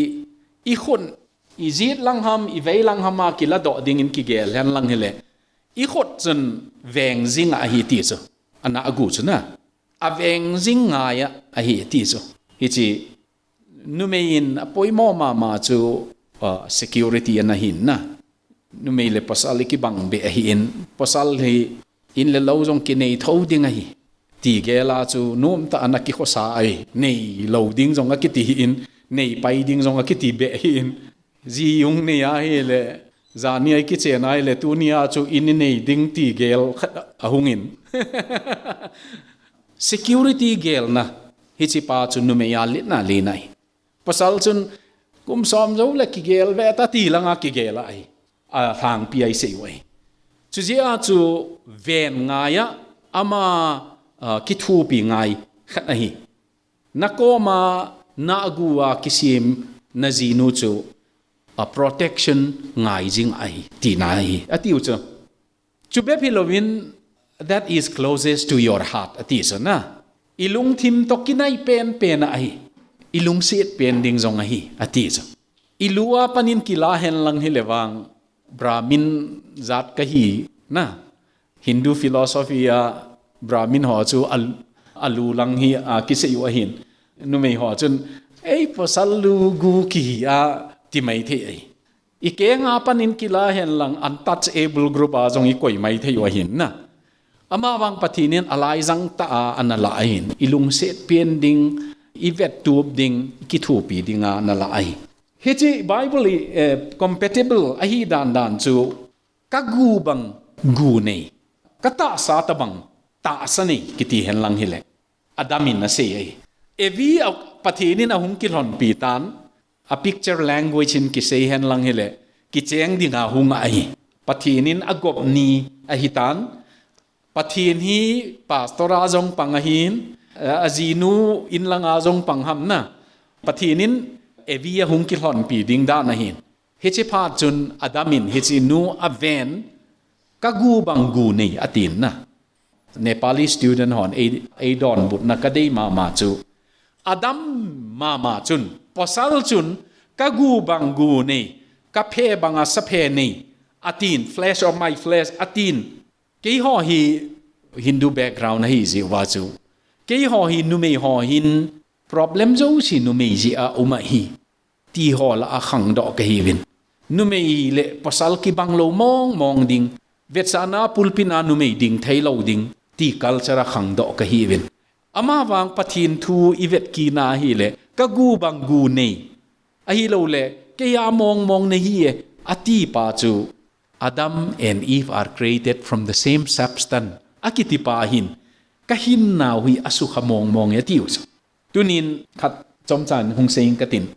i khut, i jet lang ham, i vei lang ham a kila doh dingin kigel hen lang hile, i khut chun veng jing ahi ti chu. A nahgu chu na, a veng jing ngai ahi ti chu. Hichi numei in a poimo mama chu, uh, security ana hin na. Numei le pasal i kibang beh ahin, pasal hi in le lou jong kinei tho ding ahi. Ti gel a chu nomtah ana kikhosa ahi, nei lou ding jong akiti hin, nei pai ding jong akiti beh hin. Ji hung nei ahile, jani a i kichen ahile, tuni a chu in i nei ding ti gel khat ahung in. Security gelna, hichi pa chu numei a letna lena ahi. Pasal chun kum som jou le kigel ve ta ti langa kigel ahi. A lhangpi a i sei u ahi. Chujeh a chu ven ngai a ama, a, kithupi ngai khat ahi. Na koma nahgu a kisem na jinu chu a protection ngai jing ahi, tina ahi, atiu chu. Chu bep hi louvin, that is closest to your heart, ati chu na. I lungthim toh kinai penpen ahi. I lungset pen ding jong ahi, ati chu. I lu a panin kila hen lang hile vang, Brahmin jat kahi na. Hindu philosophy a Brahmin ho chu a, a lu lang hi a kisei u ahin. Numei ho chun, ei pasal lu gu kihi a ti mai thei ahi. I kenga panin kila hen lang untouchable group a jong i koi mai thei u ahin na. Ama vang Pathen in a laijang tah a ana la ahin. I lungset pen ding, i vettup ding, i kithupi dinga ana la ahi. Hichi Bible i, eh, compatible ahi dan dan chu ka gu bang gu nei, ka tahsa tabang tahsa nei kiti hen lang hile. Adam in asei ahi. Evi a Pathen in ahung kilhonpi tan, a picture language in kisei hen lang hile, kicheng dinga hung ahi. Pathen in agop ni ahi tan, Pathen hi pastor a jong pang ahin, a, ajinu in langa jong pang ham na. Pathen in Evi ahung kilhonpi ding dan ahin. Hichi phat chun Adam in hichi nu aven, ka gu bang gu nei atin na. Nepali student hon ei, ei donbutna kadei mama chu, Adam mama chun, pasal chun, ka gu bang gu nei, ka phe banga sa phe nei, atin, flesh of my flesh, atin. Keiho hi Hindu background ahi jeh uva chu, keiho hi numei ho hin problem jouse numei jeh a um ahi, ti ho lah a khangdoh kahiuvin. Numei le pasal kibang lou mong mong ding, vetsahna pulpit a numei ding thei lou ding, ti culture a khangdoh kahiuvin. Ama vang Pathen thu i vet kit na hile, ka gu bang gu nei. Ahilouleh, kei a mong mong nahi e, ati pa chu, Adam and Eve are created from the same substance, akiti pa hin, ka hinnau hi asukha mong mong e atiu chu. Tunin khat chomchan hung seiyin katin.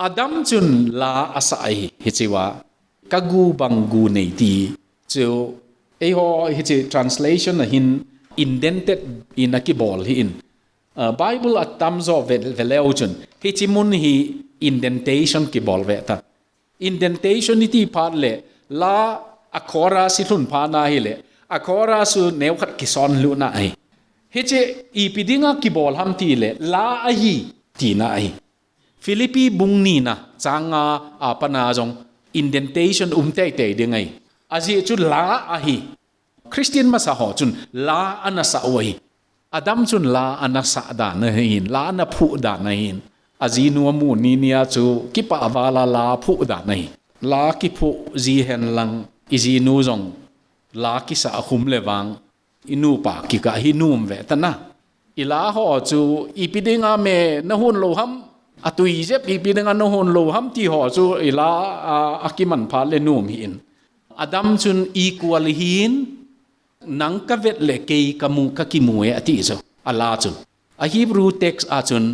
Adam chun la asa ahi, hichea, ka gu bang gu nei ti chu, eiho hiche translation a hin indented in akibol ahin. Ah, Bible atamjo ve, veleu chun, hiche mun hi indentation kibol ve ta. Indentation iti phat le, la a chorus i lhun phat na hile, a chorus u neokhat kison lutna ahi. Hiche ipi dinga kibol ham tile, la ahi, tina ahi. Philippi bung nina, chang nga a pat na jong, indentation um teitei ding ahi. Ajeh chu la ahi. Christian masa ho chun la ana sah u ahi. Adam chun la ana sah dan ahin, la ana phuh dan ahin. Ajinu amu ni nia chu kipah vala la phuh dan ahi. La kiphuh ji hen lang, ijinu jong la kisah a khum le vang, inupa kikah hi nom ve tana. Ila ho chu ipi dinga me nahon lou ham, atui jep ipi dinga nahon lou ham ti ho chu ila a, akiman phat le nom hi in. Adam chun equal hin, nang kavet le kei kamu, kakimu e ati chu. Ala chun. A Hebrew text a chun,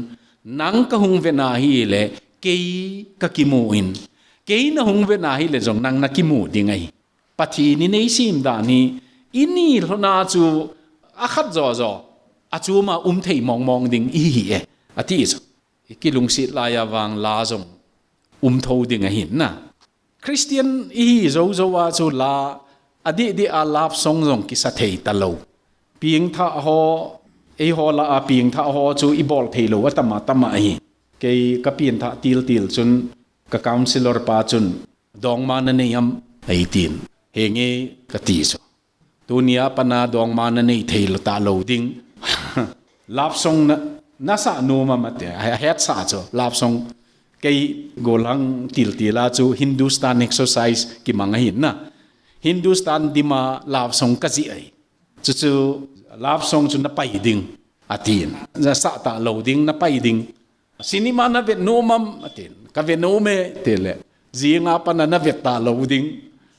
nang kahung vet na hile kei kakimu in. Kei nahung vet na hile jong nang nakimu ding ahi. Pathen in eisem dan hi, ini lhona chu akhat jo jo, achom a um thei mong mong ding ihi e, ati chu. Ikilungset lai a vang la jong um tho ding ahin na. Christian ihi jou jou a chu la, adih dih a love song jong kisa thei talou. Pengthah ho, eiho lah a pengthah ho chu ibol thei lou atam atam ahi. Kei kapengthah til til chun ka counselor pa chun, dongma nanei am? Eitin. Henge kati chu. Tunia pat a dongma nanei thei lou talou ding. Love song na, nasah nom am ati. Ahetsah chu love song. Kei gollhang til til a chu Hindustan exercise kimang ahin na. Hindustan dim a love song kajih ahi. Chuchu love song chu napai ding, atin. Nasah talou ding, napai ding. Cinema navet nom am? Atin. Kavet nom e, tile. Jing a pat a navet talou ding.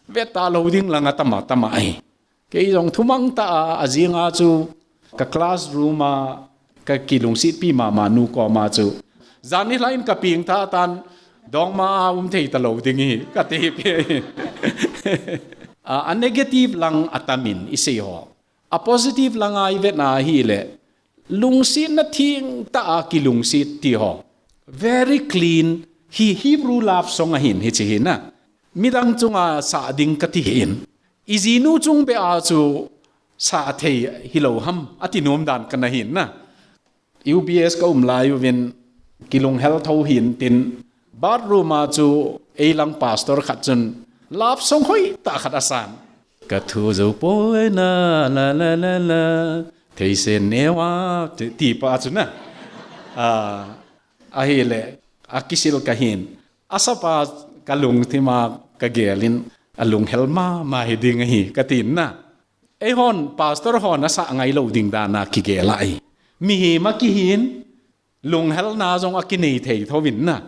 Vet talou ding lang atam atam ahi. Kei jong thumang tah a, ajing a chu ka classroom a kakilungsetpi mama nu koma chu, jan nilhah in kapengthah tan, dongma a um thei talou ding hi, kati pi. A, a negative lang atam in isei ho. A positive lang a ivet na hile, lungsetna thengtah a kilungset ti ho. Very clean. Hi Hebrew love song ahin hiche hi na. Midang chunga sah ding kati hi in. Ijinu chung beh a chu sah thei hilou ham, ati nom dan kana hin na. U B S kaum lai uvin kilunghel tho hin tin, bathroom a chu eilang pastor khat chun love song hoitah khat asan. Kathu jou poi na, la la la la, theisen neo a, ti, ti pa chu na. A, ahile, akisil kahin. Asapa kalungthim a kagel in, alunghel mama hiding ahi, katin na. Eihon, pastor hon asah ngailou ding dan a kigel ahi. Mihem akihin, lunghelna jong akinei thei tho in na.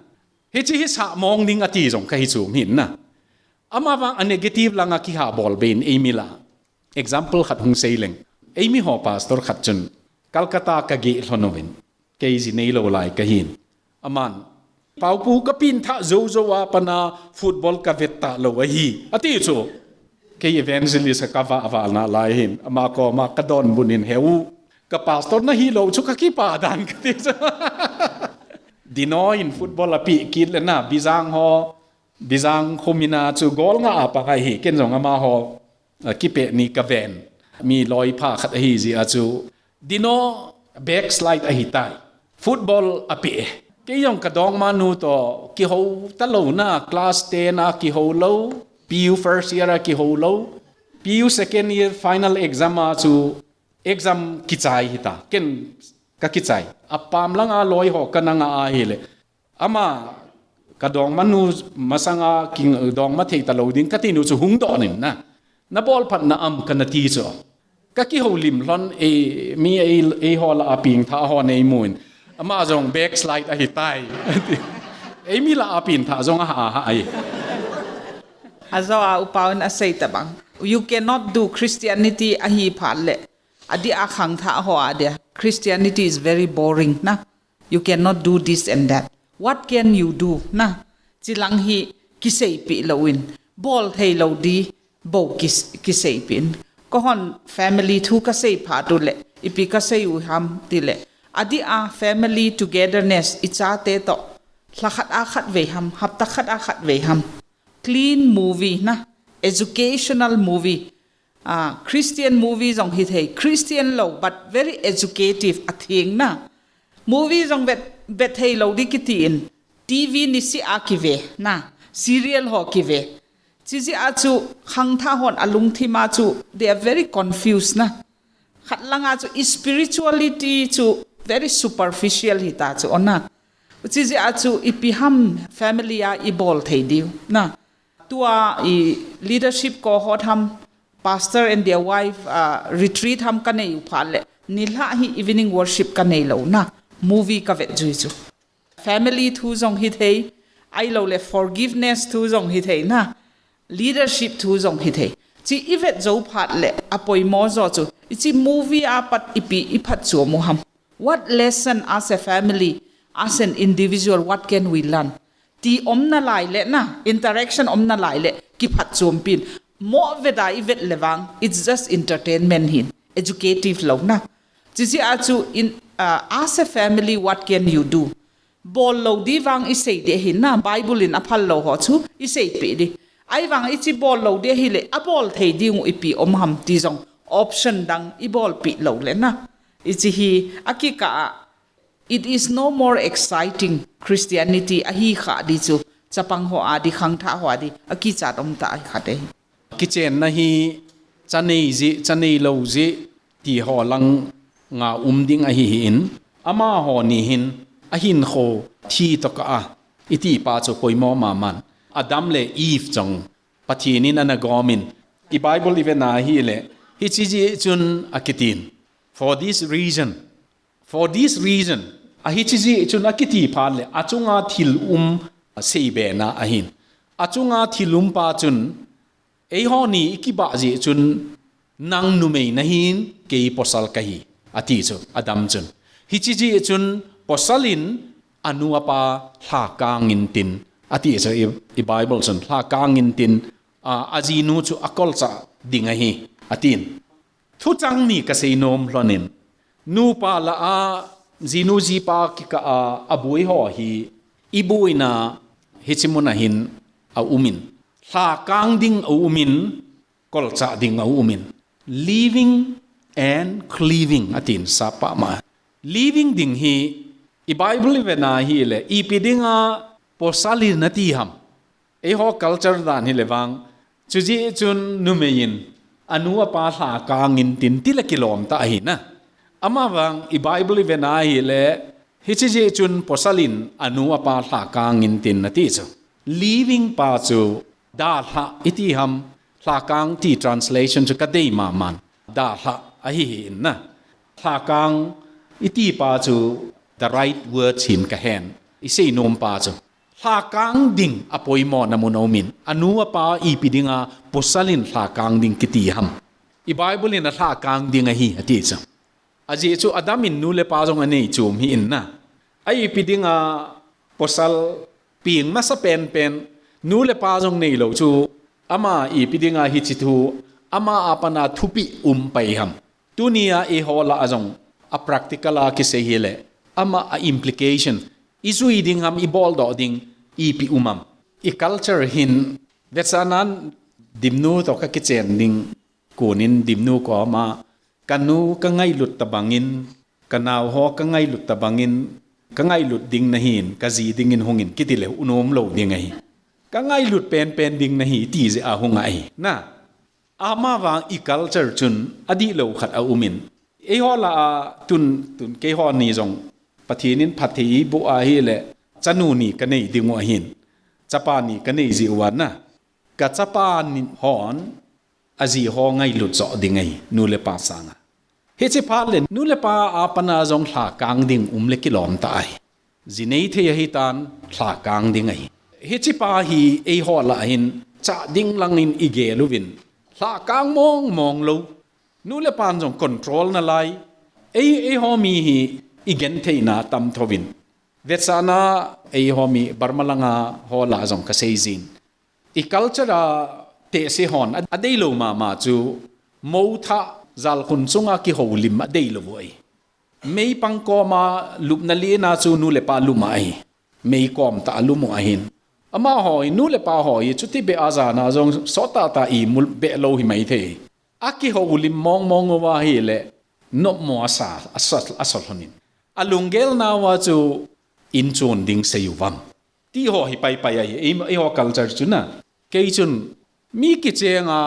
Hiche hi sah mong ding ati jong kahi chom hin na. Amavang a negative lang a kihabol bei in eimi lah. Example khat hung sei leng. Eimi ho pastor khat chun Calcutta kageh lhon uvin. Kei ji neilou lai kahin. Aman, Paopu, kapengthah jou jou a pat a football kavet talou ahi, ati chu. Kei evangelist a kavah vah nalai hin. Ama koma kadonbut in, heu, ka pastor nahilou chu kakipah dan kati chu. Dino in football apeh kit le na, Bijang ho, Bijang khomina chu goal nga a pangai hi, ken jong amaho, a, kipeh ni kaven. Mi loipha khat ahi jeh a chu, Dino backslide ahitai. Football apeh e. Kei jong kadongma nu toh, kihou talou na, class ten a kihou lou, P U first year a kihou lou, P U second year final exam a chu, exam kichai hita. Ken kakichai. Apam lang a loi ho kana nga ahile, ama, kadongma nu masanga kidongma thei talou ding kati nu chu hung don in na. Nabol phat na am kana ti chu. Kakihoulim lhon e, mi ei, eiho lah a pengthah ho neimun. Ama jong backslide ahitai. Eimi lah a pengthah jong aha aha ahi. Ajou a U Pau in asei tabang, you cannot do Christianity ahi phat le, adih a khangthah ho adia, Christianity is very boring na. You cannot do this and that. What can you do na? Chilang hi kiseipeh lou in, bol thei lou di bou kis-, kiseipeh in. Kahon family thu kasei phat u le, ipi kasei u ham tile, adih a family togetherness ichate toh, lha khat a khatvei ham, hapta khat a khatvei ham. Clean movie na, educational movie. Ah, Christian movie jong hithei, Christian lou, but very educative, atheng na. Movie jong vet, vet thei lou di kiti in, T V niseh a kive na. Serial ho kive. Chijeh a chu khangthah hon alungthim a chu they are very confused na. Khat langa chu spirituality chu very superficial hita chu ona. Chijeh a chu ipi ham family a ibol thei diu na. Tua i leadership cohort ham, pastor and their wife uh, retreat ham kanei u phat le nilhah hi evening worship kanei lou na. Movie kavet jui chu. Family thu jong hithei, ahilou le forgiveness thu jong hithei na. Leadership thu jong hithei. Chi ivet jou phat le apoimo jo chu. Ichi movie a pat ipi iphatchom u ham. What lesson as a family, as an individual, what can we learn? Ti omna lai le na, interaction omna lai le, kiphatchom pin. Mo veda ivet le vang, it's just entertainment hin, educative lou na. Chijeh a chu in, uh, as a family, what can you do? Bol lou di vang isei de hin na, Bible in aphal lou ho chu isei pe di. Ahivang ichi bol lou de hile, abol thei ding u ipi om ham ti jong option dang ibol pe lou le na. Ichi hi akikah a, it is no more exciting Christianity ahi kha di chu, chapang ho a di, khangthah ho a di, akichat om ta ahi kha de. Kichenna hi chanei ji, chanei lou ji, ti ho lang nga um ding ahi hi in, amaho ni hin, ahin kho thi to ka a, iti pa chu poimo maman. Adam le Eve chong, Pathin in ana gomin, i Bible i vena hi le, hichi ji chun akitin. For this reason, for this reason, ahichi ji chun akiti phat le, achunga thil um sei bena ahin. Achunga thil um pa chun, eiho ni ikibah ji chun, nang numei nahin, kei pasal kahi, ati chu, Adam chun. Hichi ji chun, pasal in anu apa lhakang intin, ati chu, i, i Bible chun, lhakang intin, a, ajinu chu akolcha ding ahi, atin. Thuchang ni kasei nom lhonin. Nupa la a jinu jipa kikah a, abui ho hi, ibuina hichi mun a hin aumin. Lhakang ding aumin, kolcha ding aumin. Living and cleaving atin sapa ma. Living ding hi, i Bible i vena hi le, ipi dinga pasal in ati ham. Eiho culture dan hi le vang, chuji chun numei in, anu apa lhakang intin ti le kilom ta ahi na. Amavang i Bible i vena hi le, hichi ji chun pasal in anu apa lhakang intin ati chu. Living pa chu dalha iti ham, lhakang ti translation chu kadei maman. Dalha ahi hi in na. Lhakang iti pa chu the right words hin kahen. Isei nom pa chu. Lhakang ding apoimo na mun aumin. Anu apa ipi dinga pasal in lhakang ding kiti ham. I Bible in alhakang ding ahi, ati chu. Ajeh chu Adam in nu le pa jong anei chom hi in na. A ipi dinga pasal ping masa penpen, nu le pa jong neilou chu, ama ipi dinga hichi thu, ama a pana thupi um pai ham. Tunia eiho lah a jong, a practical a kisei hi le, ama a implication, ijui ding ham, ibol doh ding, ipi um ham. I culture hin, vetsahnan dimnu to kakichen ding, kunin dimnu koma, kanu kangailut tabangin, kanao ho kangailut tabangin, kangailut ding nahin, kaji dingin hungin, kiti le, unom lou ding ahi. Kangailut penpen ding nahi, ti ji a hung ahi. Na, amavang i culture chun adihlou khat aumin. Eiho lah a tun, tun keiho ni jong Pathin in phatthei eiboh ahi le chanu ni kanei ding u ahin. Chapa ni kanei ji u ana. Kachapa ni hon aji ho ngailut jo ding ahi, nu le pa sanga. Hichi phat le nu le pa a pana jong lhakang ding um le kilom ta ahi. Ji nei thei ahi tan lhakang ding ahi. Hichi pa hi eiho lah hin chah ding langin igel uvin. Lhakang mong mong lou. Nu le pan jong control nalai. Ei, eiho mi hi igentheina tam thouvin. Vetsahna eiho mi Burma langa ho lah jong kasei jin. I culture a tehse hon a, adeilou mama chu mou thah jalkhun chunga kihoulim adeilou u ahi. Meipang koma lupna lina chu nu le pa lum ahi. Meikom tah a lum u ahin. Amaho hi, nu le pa ho hi, chuti beh a jana jong sot tah tah imul beh lou hi maithei. Akihoulim mong mong uva ahile, nopmo asa, asa, asa lhonin. Alunggel nauva chu inchon ding sei uvam. ti ho hi paipai ahi, ei, eiho culture chu na. Kei chun mi kichenga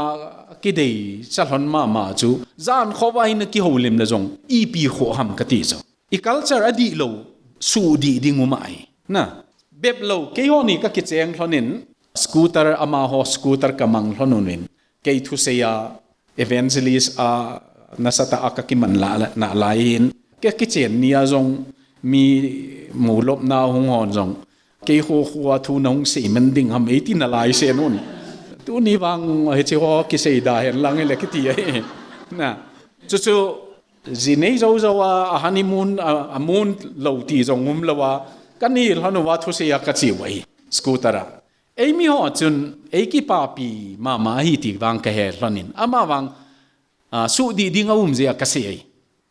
kidei chalhon mama chu, jan khovah hin kihoulim le jong, ipi kho ham kati chu. I culture adih lou, sudih ding um ahi. Na, bep lou, keiho ni kakicheng lhonin, scooter amaho, scooter kamang lhon un in, kei thusei a, evangelist a, nasatah a kakiman la, la, nalai hin, kakichen ni a jong, mi mulopna hung hon jong, keiho khoa thu nahung seiman ding ham eiti nalai sen un. Tuni vang hiche ho kisei da hen lang hile kiti ahi. Na, chuchu, ji nei jou jou a, a honeymoon, a, amun lou ti jong um lou a, kani lhon uva thusei a kache u ahi, scooter a. Eimi ho chun, eikipapi mama ahi ti vang kahe lhonin. Amavang, a, sudih ding aum jeh a kasei ahi.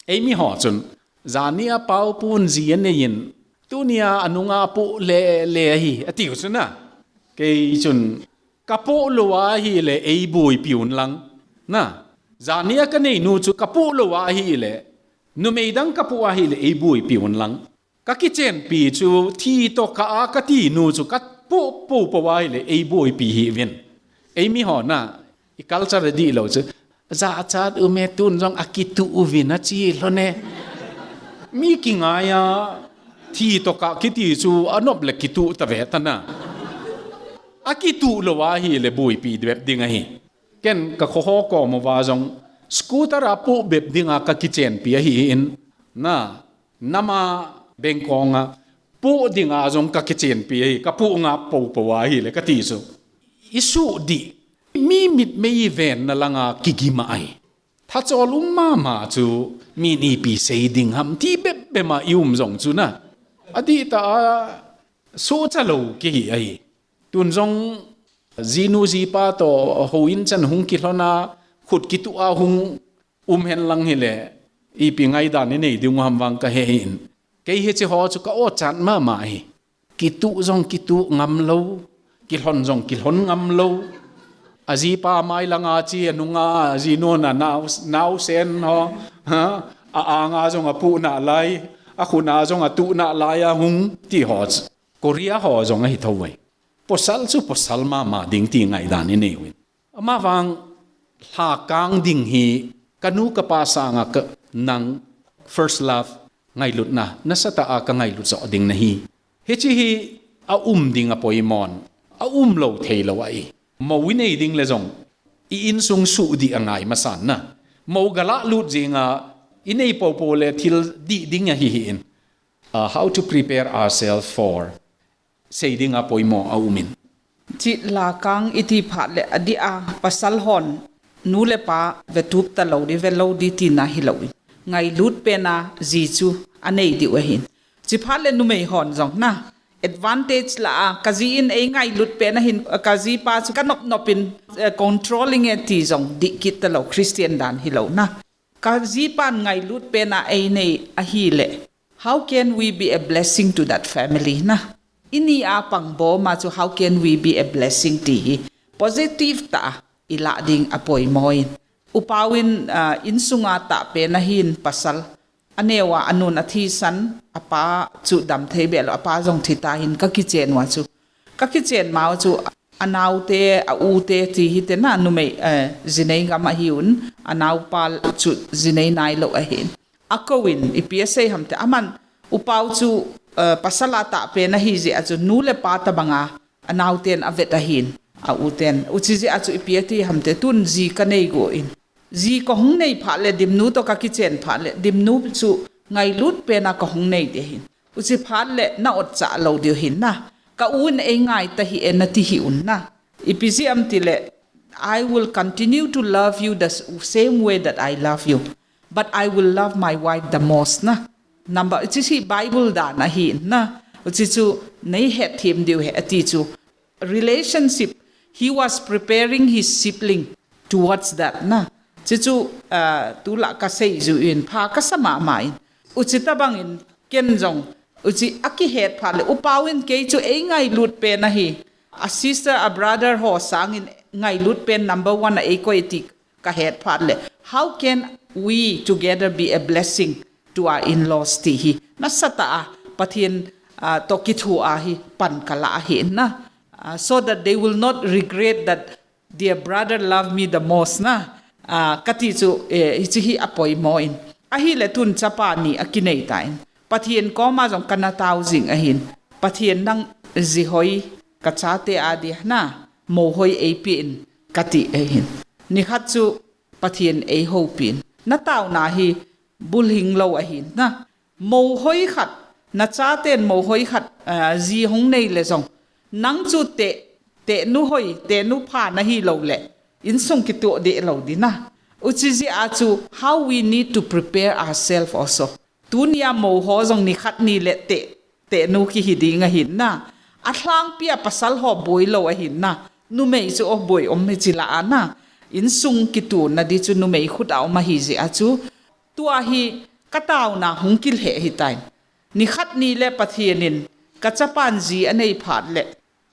Eimi ho chun, jani a paopun ji anei in, tunia anunga apoh le, le ahi, atiu chu na. Kei chun, kapoh lou ahile eiboipi un lang. Na, jani a kanei nu chu kapoh lou ahile, numei dang kapoh ahile eiboipi un lang. Kakichenpi chu thi toh kah a kati nu chu kapoh popo ahile eiboipi hih uvin. Eimi ho na, i culture adih lou chu. Jachat ume tun jong akituh uvin achi lhon e. Mi kingai a thi toh kah kiti chu anop le kituh tave ta na. Akituh lou ahile boipi bep ding ahi. Ken kakhoho kom uva jong scooter apoh bep dinga kakichenpi ahi in. Na, nama bengkong a poh dinga jong kakichenpi ahi, kapoh ngap popo ahile kati chu. Isudih, mi mitmei ivenna langa kigim ahi. Thachol um mama chu, min ipi sei ding ham ti bep bep ma ium jong chu na. Adih tah a, sohcha lou kihi ahi. Tun jong, jinu jipa toh houin chan hung kilhon a, khut kituh a hung um hen lang hile, ipi ngaidan inei ding u ham vang kahe in. Kei hiche ho chu ka-ochat mama ahi. Kituh jong kituh ngam lou, kilhon jong kilhon ngam lou. Ajipa mai langa che anunga, ajinun anao, naosen ho, ha? A-anga jong apoh nalai, akhut a jong atuh nalai ahung ti ho chu. Korea ho jong ahi thou ve. Pasal chu pasal mama ding ti ngaidan inei uvin. Amavang lhakang ding hi kanu kapa sanga ka, nang first love ngailutna, nasatah a kangailut joh ding nahi. Hiche hi aum ding apoimon, aum lou thei lou ahi. Mou inei ding le jong, i insung sudih angai masan na. Mou galah lut jinga, inei popo le thil dih ding ahi hih in. Uh, how to prepare ourselves for sei dinga poimo aumin. Chi lakang iti phat le adih a pasal hon nu le pa vetup talou di, velou di tina hilou in. Ngailut pena ji chu anei diu ahin. Chi phat le numei hon jong na advantage la a, kaji in eingailut pena hin, kajipa chu kanop nop in, eh, controlling e ti jong dih kit talou, Christian dan hilou na. Kajipan ngailut pena einei ahile, how can we be a blessing to that family na? Ini a pang boma chu how can we be a blessing ti hi positive tah a ilah ding apoimo in. Upauvin, ah, insunga tah pena hin pasal aneo a anun athisan, apa chu damthei behlou, apa jong thita hin kakichen uva chu. Kakichen mau chu anaute, aute ti hite na numei, eh, jinei gam ahiuvin, anaupa chu jinei nailou ahin. Akouvin, ipi asei ham ti le, aman upau chu, eh, pasal a tah pena ahi jeh a chu nu le pa tabanga anauten avet ahin, auten. Uchi jeh a chu ipi ati ham ti le, tun ji kanei gon. Ji kahung nei phat le, Dimnu toh kakichen phat le, Dimnu chu ngailut pena kahung nei ding ahin. Uchi phat le na otcha lou diu ahin na. Ka un eingai tahih e nati hih un na. Ipi jeh ham ti le, I will continue to love you the s-, same way that I love you. But I will love my wife the most na. Number, uchi chu Bible dan ahi na. Uchi chu nei hetthem diu ahi ati chu. Relationship, he was preparing his sibling towards that na. Chuchu, ah, tulai kasei jeh in pha kasa mama in. Uchi tabang in ken jong, uchi akihet phat le, upau in kei chu eingailut pen ahi. A sister, a brother ho sangin ngailut pen number one a eikoi ti kahet phat le, how can we together be a blessing to our in-laws ti hi nasatah a Pathen, ah, toh kithu a hi pan kala ahi na. Ah, so that they will not regret that their brother love me the most na. Ah, kati chu, eh, hichu hi apoimo in. Ahile tun chapa ni akinei tan. Pathen koma jong kana tao jing ahin. Pathen nang jihoi kachate adia na. Mohoi eipeh in kati ahin. Nikhat chu Pathen eihoupin. Nataona hi bulhing lou ahin na. Mohoi khat, nachaten mohoi khat, ah, ji hung nei le jong. Nang chu te, tenu hoi, tenu pha nahi lou le. Insung kitoh deh lou di na. Uchi jeh a chu how we need to prepare ourselves also. Tunia moho jong nikhat ni le te, tenu kihi ding ahin na. Alhangpia pasal ho boi lou ahin na. Numei chu o boi um hichi la a na. Insung kitoh na di chu numei khut a um ahi jeh a chu. Tua hi kataona hung kilheh hitan. Nikhat ni le Pathen in kachapan ji anei phat le.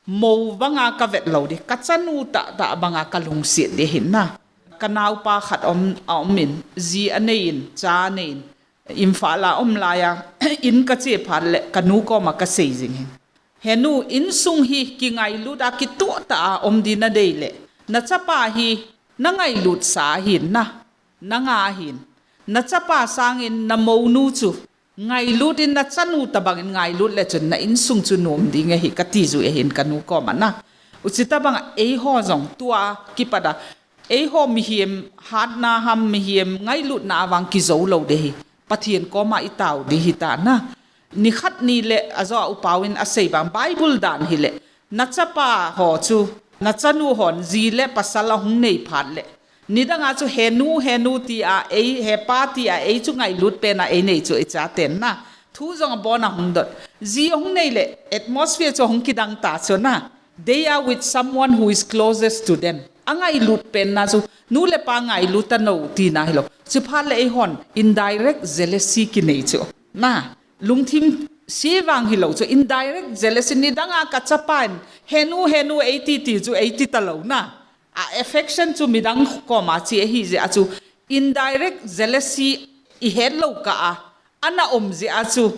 Mo banga kavet lou di, kachanu tahtah banga kalungset di ahin na. Kanaopa khat um, aum in, ji anei in, cha anei in. Imphal a um laiya, in kache phat le, kanu koma kasei jing hin. Henu, insung hi kingailut a kitoh tah a um di nadei le. Nachapa hi, nangailut sa ahin na. Nanga ahin. Nachapa sangin namonu chu. Ngailut in nachanu tabang in ngailut le chun na insung chu nom ding ahi kati jui ahin kanu koma na. Uchi tabang eiho jong tua kipat a. Eiho mihem hatna ham mihem ngailutna vang kijou lou di hi. Pathen koma itao di hita na. Nikhat ni le ajo a upau in asei bang Bible dan hile. Nachapa ho chu, nachanu hon ji le pasal ahung nei phat le. Nidanga chu henu, henu tia ei, hepa tia ei chu ngailut pena einei chu ichaten na. Thu jong abona hung dot. Ji ahung nei le, atmosphere chu ahung kidang ta chu na. They are with someone who is closest to them. Angailut pena chu, nu le pa ngailut ta no tina hilou. Chuphat le eihon, indirect jealousy kinei chu. Na. Lungthim se vang hilou chu indirect jealousy nidanga kachapan henu henu eiti ti chu eiti talou na. A affection chu midang koma che ahi jeh a chu indirect jealousy ihet lou kah a ana um jeh a chu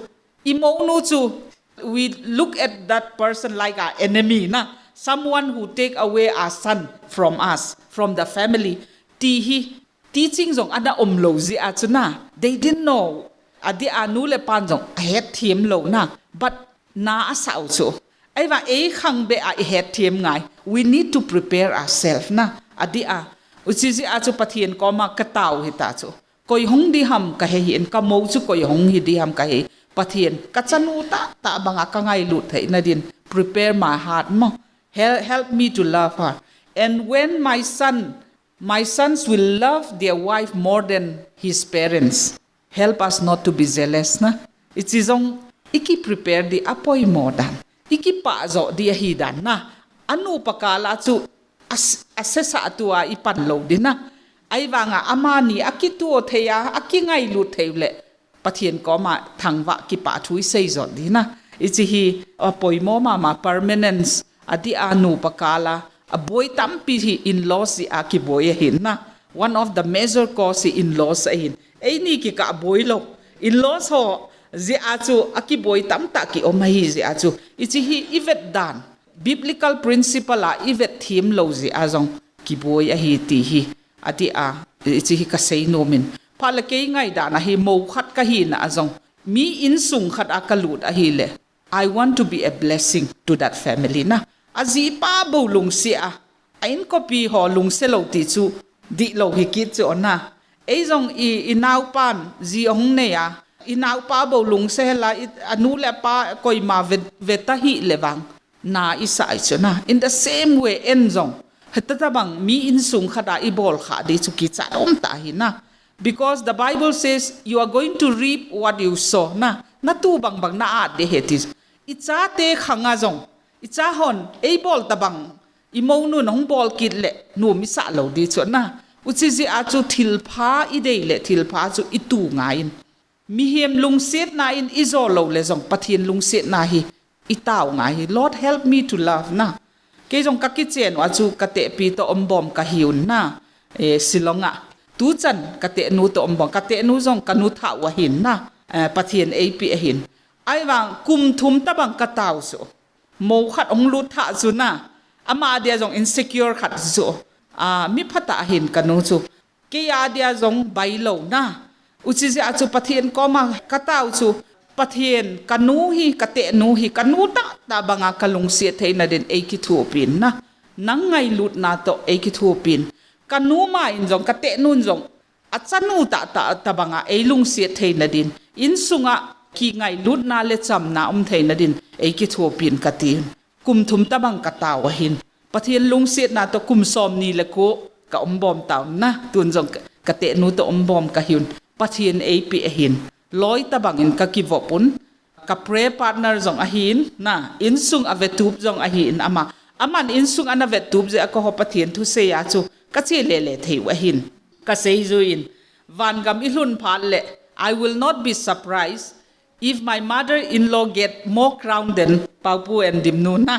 imonu chu we look at that person like our enemy na, someone who take away our son from us, from the family ti hi Teaching jong ana um lou jeh a chu na. They didn't know. Adeh a nu le pan jong ahet them lou na. But na asah u chu. Ahivang ei khang beh a ihet them ngai. We need to prepare ourselves na. Adeh a. Uchi jeh a chu Pathen koma katao hita chu. Koi hung di ham kahe hi in kamo chu koi hung hi di ham kahe. Pathen kachanu tahtah banga kangailut theina din. Prepare my heart mo. Help, help me to love her. And when my son My sons will love their wife more than his parents. Help us not to be jealous na. Ichi jong iki prepare di apoimo dan. Iki pah jo di ahi dan na. Anu pa kala chu as, asesa tua ipan lou di na. Ahivanga amani akituo thei a, akingailut thei le. Pathen koma thangvah kipah thu isei jot di na. Ichi hi apoimo mama permanence adeh a nu pa kala aboi tampi hi in-laws jeh a kiboi ahin na. One of the major cause hi in-laws ahin. Eini kikah boi lou. In-laws ho jeh a chu akiboi tamtah ki um ahi jeh a chu. Ichi hi ivet dan. Biblical principle a ivet them lou jeh a jong kiboi ahi ti hi. Adeh a, ichi hi kasei nom in. Phat le kei ngaidan a hi mo khat kahina a jong. Mi insung khat a kalut ahile. I want to be a blessing to that family na. Ajipa bou lungse a. A inkopi ho lungse lou ti chu. Dihlou hi kit chu na. Ei jong i, inaopan, ji ahung nei a. Inaopa bou lungse hela, i, anu le apa koima ve, ve ta hile vang. Na isah chu na. In the same way, en jong. Heta tabang mi insung khat a ibol kha di chu kichat um ta hi na. Because the Bible says you are going to reap what you sow na. Natu bang bang na at de he ti. Ichate khang a jong. Icha hon, eibol tabang. Imonu nahung bol kit le, nom isah lou di chu na. Uchi jeh a chu thilpha idei le, thilpha chu itu ngai in. Mihem lungsetna in ijo lou le jong Pathen lungsetna hi itao ngai hi. Lord, help me to love na. Kei jong kakichen u a chu katehpi toh umbom kahiu na. Eh, Shillong a. Tuchan katehnu toh umbom. Katehnu jong kanu thah u ahin na. Eh, Pathen eipeh ahin. Ahivang kum thum tabang katao chu. Mou khat hung lut tha chu na. Ama dia jong insecure khat chu. A, mi phatah ahin kanu chu. Kei a dia jong bailou na. Huchi jeh a chu Pathen koma katao chu. Pathen kanu hi, katehnu hi, kanu tahtah banga kalungset theina din eikithopin na. Nang ngailutna toh eikithopin. Kanu ma in jong, katehnun jong. Achanu tahtah tabanga eilungset theina din, insunga kingailutna le chamna um theina din, eikithopin katin. Kum thum tabang katao ahin. Pathen lungsetna toh kum somni le ko kaumbom tauna, tun jong ka, katehnu toh umbom kahiun. Pathen eipeh ahin. Loi tabangin kakivopun. Ka prayer partner jong ahin, na, insung avetup jong ahin ama. Aman insung ana vetup jeh a keiho Pathen thusei a chu kache lele thei u ahin. Kasei juiyin, vangam ilhun phat le, I will not be surprised if my mother-in-law get more crown than Paopu and Dimnu na.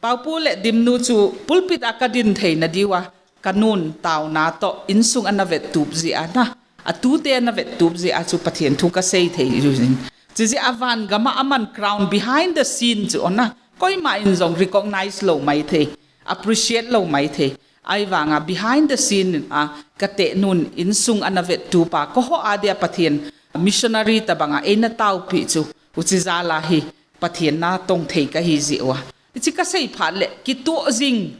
Paopu le Dimnu chu pulpit a kadin theina diuva, kanun taona toh insung ana vetup jeh a na. Atute ana vetup jeh a chu Pathen thu kasei thei juiyin. Chijeh a vangam a aman crown behind the scene chu ona. Koima in jong recognize lou maithei, appreciate lou maithei. Ahivanga behind the scene a katehnun insung ana vetup a, keiho a dia Pathen missionary tabanga eina taopi chu. Huchi jal a hi Pathen natong thei kahi jeh uva. Hichi kasei phat le, kitoh jing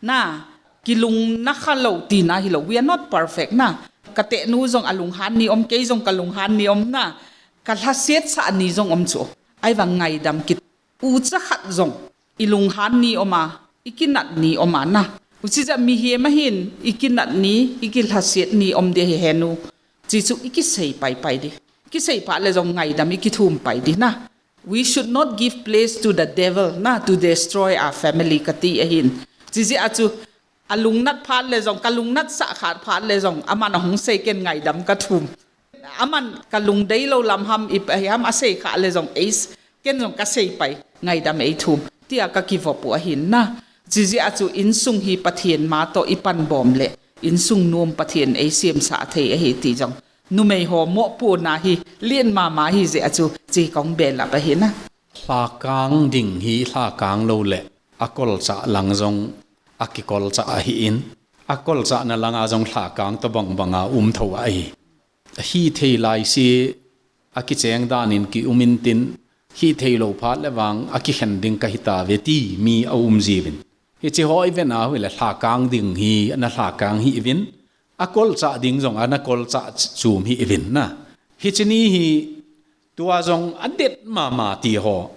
na, kilungna khalou tina hilou. We are not perfect na. Katehnu jong alunghan ni um, kei jong kalunghan ni um na. Kalhasetsah ni jong um chu. Ahivang ngaidam kit. Ucha khat jong ilunghan ni um a, ikinat ni um a na. Huchi jeh a mihem ahin, ikinat ni, ikilhaset ni um ding ahi henu. Chi chu ikisei paipai ding. Kisei phat le jong ngaidam ikithum pai ding na. We should not give place to the devil na, to destroy our family kati ahin. Chijeh a chu alungnat phat le jong, kalungnat sah khat phat le jong, aman ahung sei ken ngaidam kathum. Aman kalung deilou lam ham, ipi ham asei khat le jong eis, ken jong kasei pai, ngaidam eithum. Tia kakivop u ahin na. Chijeh a chu insung hi Pathen ma toh ipanbom le, insung nom Pathen eisemsah thei ahi ti jong. Numei ho mopohna hi, lien mama ahi jeh a chu, chi kong belap ahi na. Lhakang ding hi lhakang lou le, akolchah lang jong, akikolchah ahin. Akolchahna langa jong lhakang tobang banga um tho ahi. Hithei laise, akicheng danin kium intin, hithei lou phat le vang, akikhen ding kahi tauve ti mi aum jiuvin. Hichi ho iven a hile lhakang ding hi, ana lhakang hih uvin, akolchah ding jong, ana kolchah chom hih uvin na. Hichi ni hi, tua jong adet mama ti ho.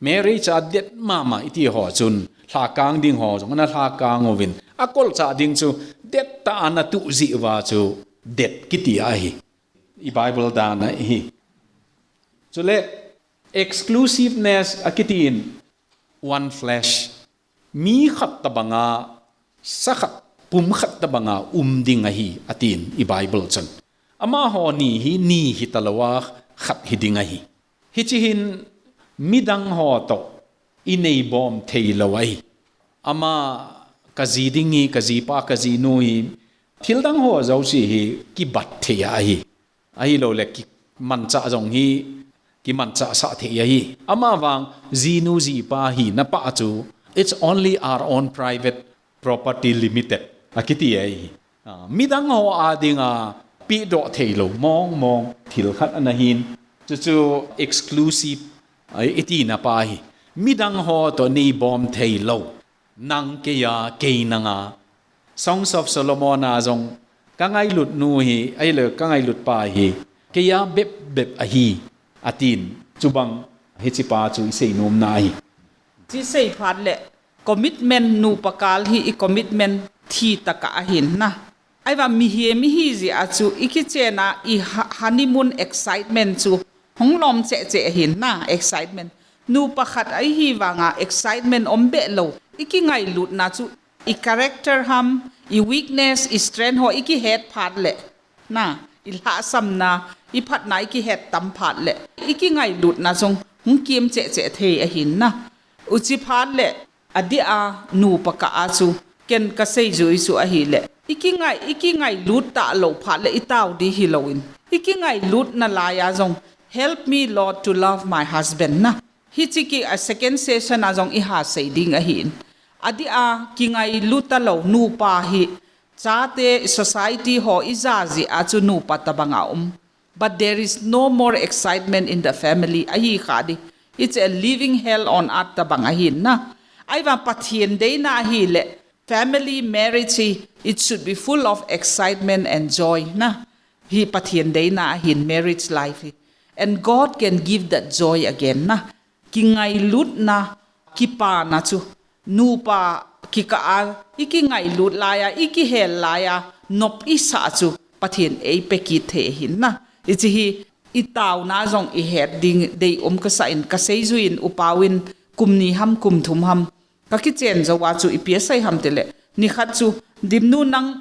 Marriage adet mama iti ho chun, lhakang ding ho jong, ana lhakang uvin. Akolchah ding chu, dettah ana tuh jeh uva chu, det kiti ahi. I Bible dan ahi. Chule, exclusiveness akitin, one flesh. Mi khat tobanga, sa khat, pum khat tobanga um ding ahi, atin i Bible chun. Amaho ni hi, ni hitalouva, khat hiding ahi. Hichi hin midang ho toh ineibom theilou ahi. Ama kaji ding hi, kajipa, kajinu hi, thildang ho jouse hi kibat thei ahi. Ahilouleh kimanchah jong hi, kimanchah sah thei ahi. Amavang jinu jipa hina pa chu, it's only our own private property limited. Akiti ahi. Midang ho a dinga pehdoh theilou mong mong thil khat ana hin. Chuchu exclusive itina pa hi. Midang ho toh neibom theilou. Nang keiya, kei nanga. Songs of Solomon a jong, kangailut nu hi, ahilou, kangailut pa hi, keiya bep bep ahi, atin, chubang, hichipa chu isei nomna ahi. Chi sei phat le, commitment nupa kal hi i commitment thi taka ahin na. Ahivang mihem ihi jeh a chu, ikichen a i honeymoon excitement chu, hung lom cheh cheh ahin na, excitement. Nupa khat ahi vanga excitement um behlou. Ikingailutna chu i character ham, i weakness, i strength ho ikihet phat le. Na, i lhahsamna, i phatna ikihet tam phat le. Ikingailutna jong hung kim cheh cheh thei ahin na. Huchi phat le, adeh a nupa kah a chu, ken kasei jui chu ahile. Ikingai, ikingailut talou phat le itao ding hilouvin. Ikingailutna laiya jong, Help me, Lord, to love my husband na. Hiche ki a second session a jong i ha sei ding ahin. Adeh a kingailut talou nupa hi chate society ho i ja jeh a chu nupa tabang a um. But there is no more excitement in the family. Ahi kha di. It's a living hell on earth tabang ahin na. Ahivang Pathen deina ahile family marriage hi, it should be full of excitement and joy na. Hi Pathen deina ahin marriage life hi. And God can give that joy again na. Kingailutna, kipana chu. Nupa kikah a, i kingailut laiya, i kihel laiya, nop i sah chu Pathen eipe kit thei ahin na. Hiche hi, i taona jong i het ding dei um kasa in, ka seijui in U Pau in kum ni ham, kum thum ham. Ka kichen jou a chu ipi asei ham tile. Nikhat chu, Dimnu nang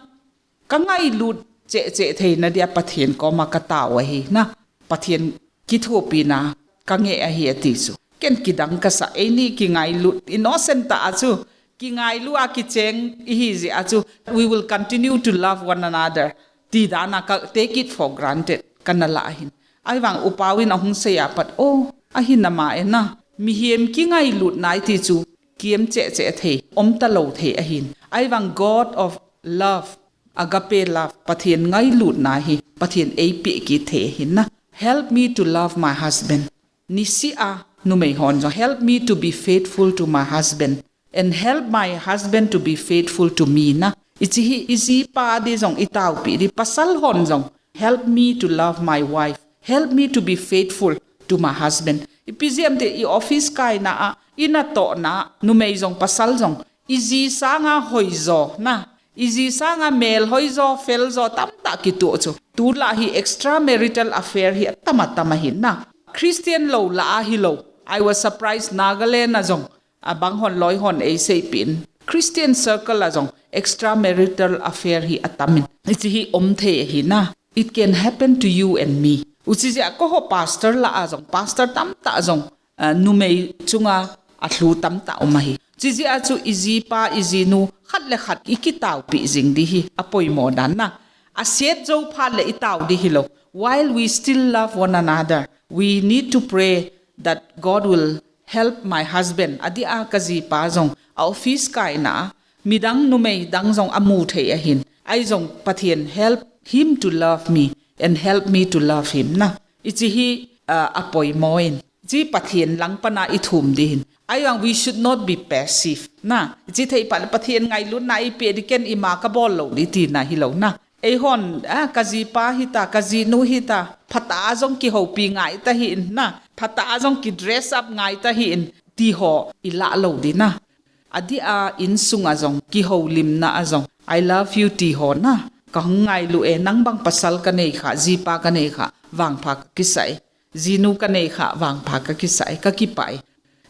ka ngailut cheh cheh theina dia Pathen koma ka tao ahi na. Pathen kithopina ka ngeh ahi ati chu. Ken kidang kasa, eini kingailut, innocent tah a chu. Kingailu a kicheng ihi jeh a chu. We will continue to love one another. Ti dan a ka take it for granted. Kana la ahin. Ahivang U Pau in ahung sei a pat. Oh, ahi nama e na. Mihem kingailut nai ti chu. Kiem cheh cheh thei. Om talou thei ahin. Ahivang God of love. Agape love, Pathen ngailutna hi, Pathen eipe kit thei ahin na. Help me to love my husband. Niseh a, numei hon jong, help me to be faithful to my husband. And help my husband to be faithful to me na. Hiche hi, i jipa di jong, i taopi di, pasal hon jong, help me to love my wife. Help me to be faithful to my husband. Ipi jeh ham tile i office kaina a, i natohna a, numei jong, pasal jong, i ji sanga hoijo na. I ji sanga mel hoijo, feljo, tamtah kitoh chu. Tulai hi extramarital affair hi atam atam ahin na. Christian lou lah a hilou. I was surprised Nagaland a jong. Abang hon loi hon eiseipeh in. Christian circle a jong extramarital affair hi atam in. Hiche hi om thei ahi na. It can happen to you and me. Hiche jeh a keiho pastor lah a jong. Pastor tamtah jong. Ah, numei chunga alhu tamtah um ahi. Hiche jeh a chu i jipa, i jinu, khat le khat i kitaopi jing di hi, apoimo dan na. Aset jou phat le i tao di hilou. While we still love one another, we need to pray that God will help my husband. Adeh a ka jipa jong, a office kaina a, midang numei dang jong amu thei ahin. Ahi jong Pathen help him to love me and help me to love him na. Hiche hi, ah, apoimo in. Hiche Pathen lang pana i thum di hin. Ahivang we should not be passive. Na, hiche thei phat le Pathen ngailutna eipe di ken ima ka bol lou di tina hilou na. Eihon, ah, ka jipa hita, ka jinu hita, phatah a jong kihoupi ngai ta hih in na. Phatah a jong ki dress up ngai ta hih in. Ti ho i lah lou di na. Adeh a insung a jong, kihoulimna a jong, I love you ti ho na. Ka hung ngailu e, nang bang pasal ka nei kha, jipa ka nei kha, vangpha ka kisa e. Jinu ka nei kha, vangpha ka kisa e, ka kipah e.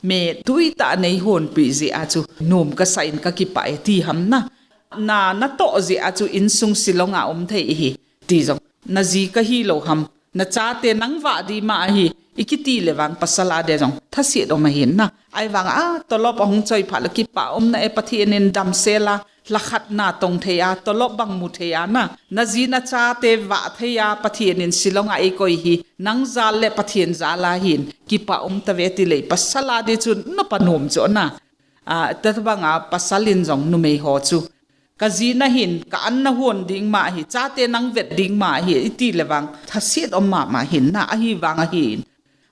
Me tui tah nei honpi jeh a chu, nom kasa in ka kipah e, ti ham na. Na, natoh jeh a chu, insung Shillong a um thei ihi, ti jong. Na ji ka hilou ham, na chate nang vah di ma ahi, i kiti le vang pasal a dia jong, thaset um ahin na. Ahivang a, tolop ahung choi phat le kipah umna e Pathen in damsel a, lha khat natong thei a, tolop bang mu thei a na. Na ji na chate vah thei a, Pathen in Shillong a eikoi hi, nang jal le Pathen jal ahin, kipah um tave ti le pasal a di chu, na panom chu na. Ah, tabang a pasal in jong numei ho chu. Ka ji na hin, ka an na hon ding ma hi, chate nang vet ding ma hi, i ti le vang, thaset um mama hin na, ahivang ahin.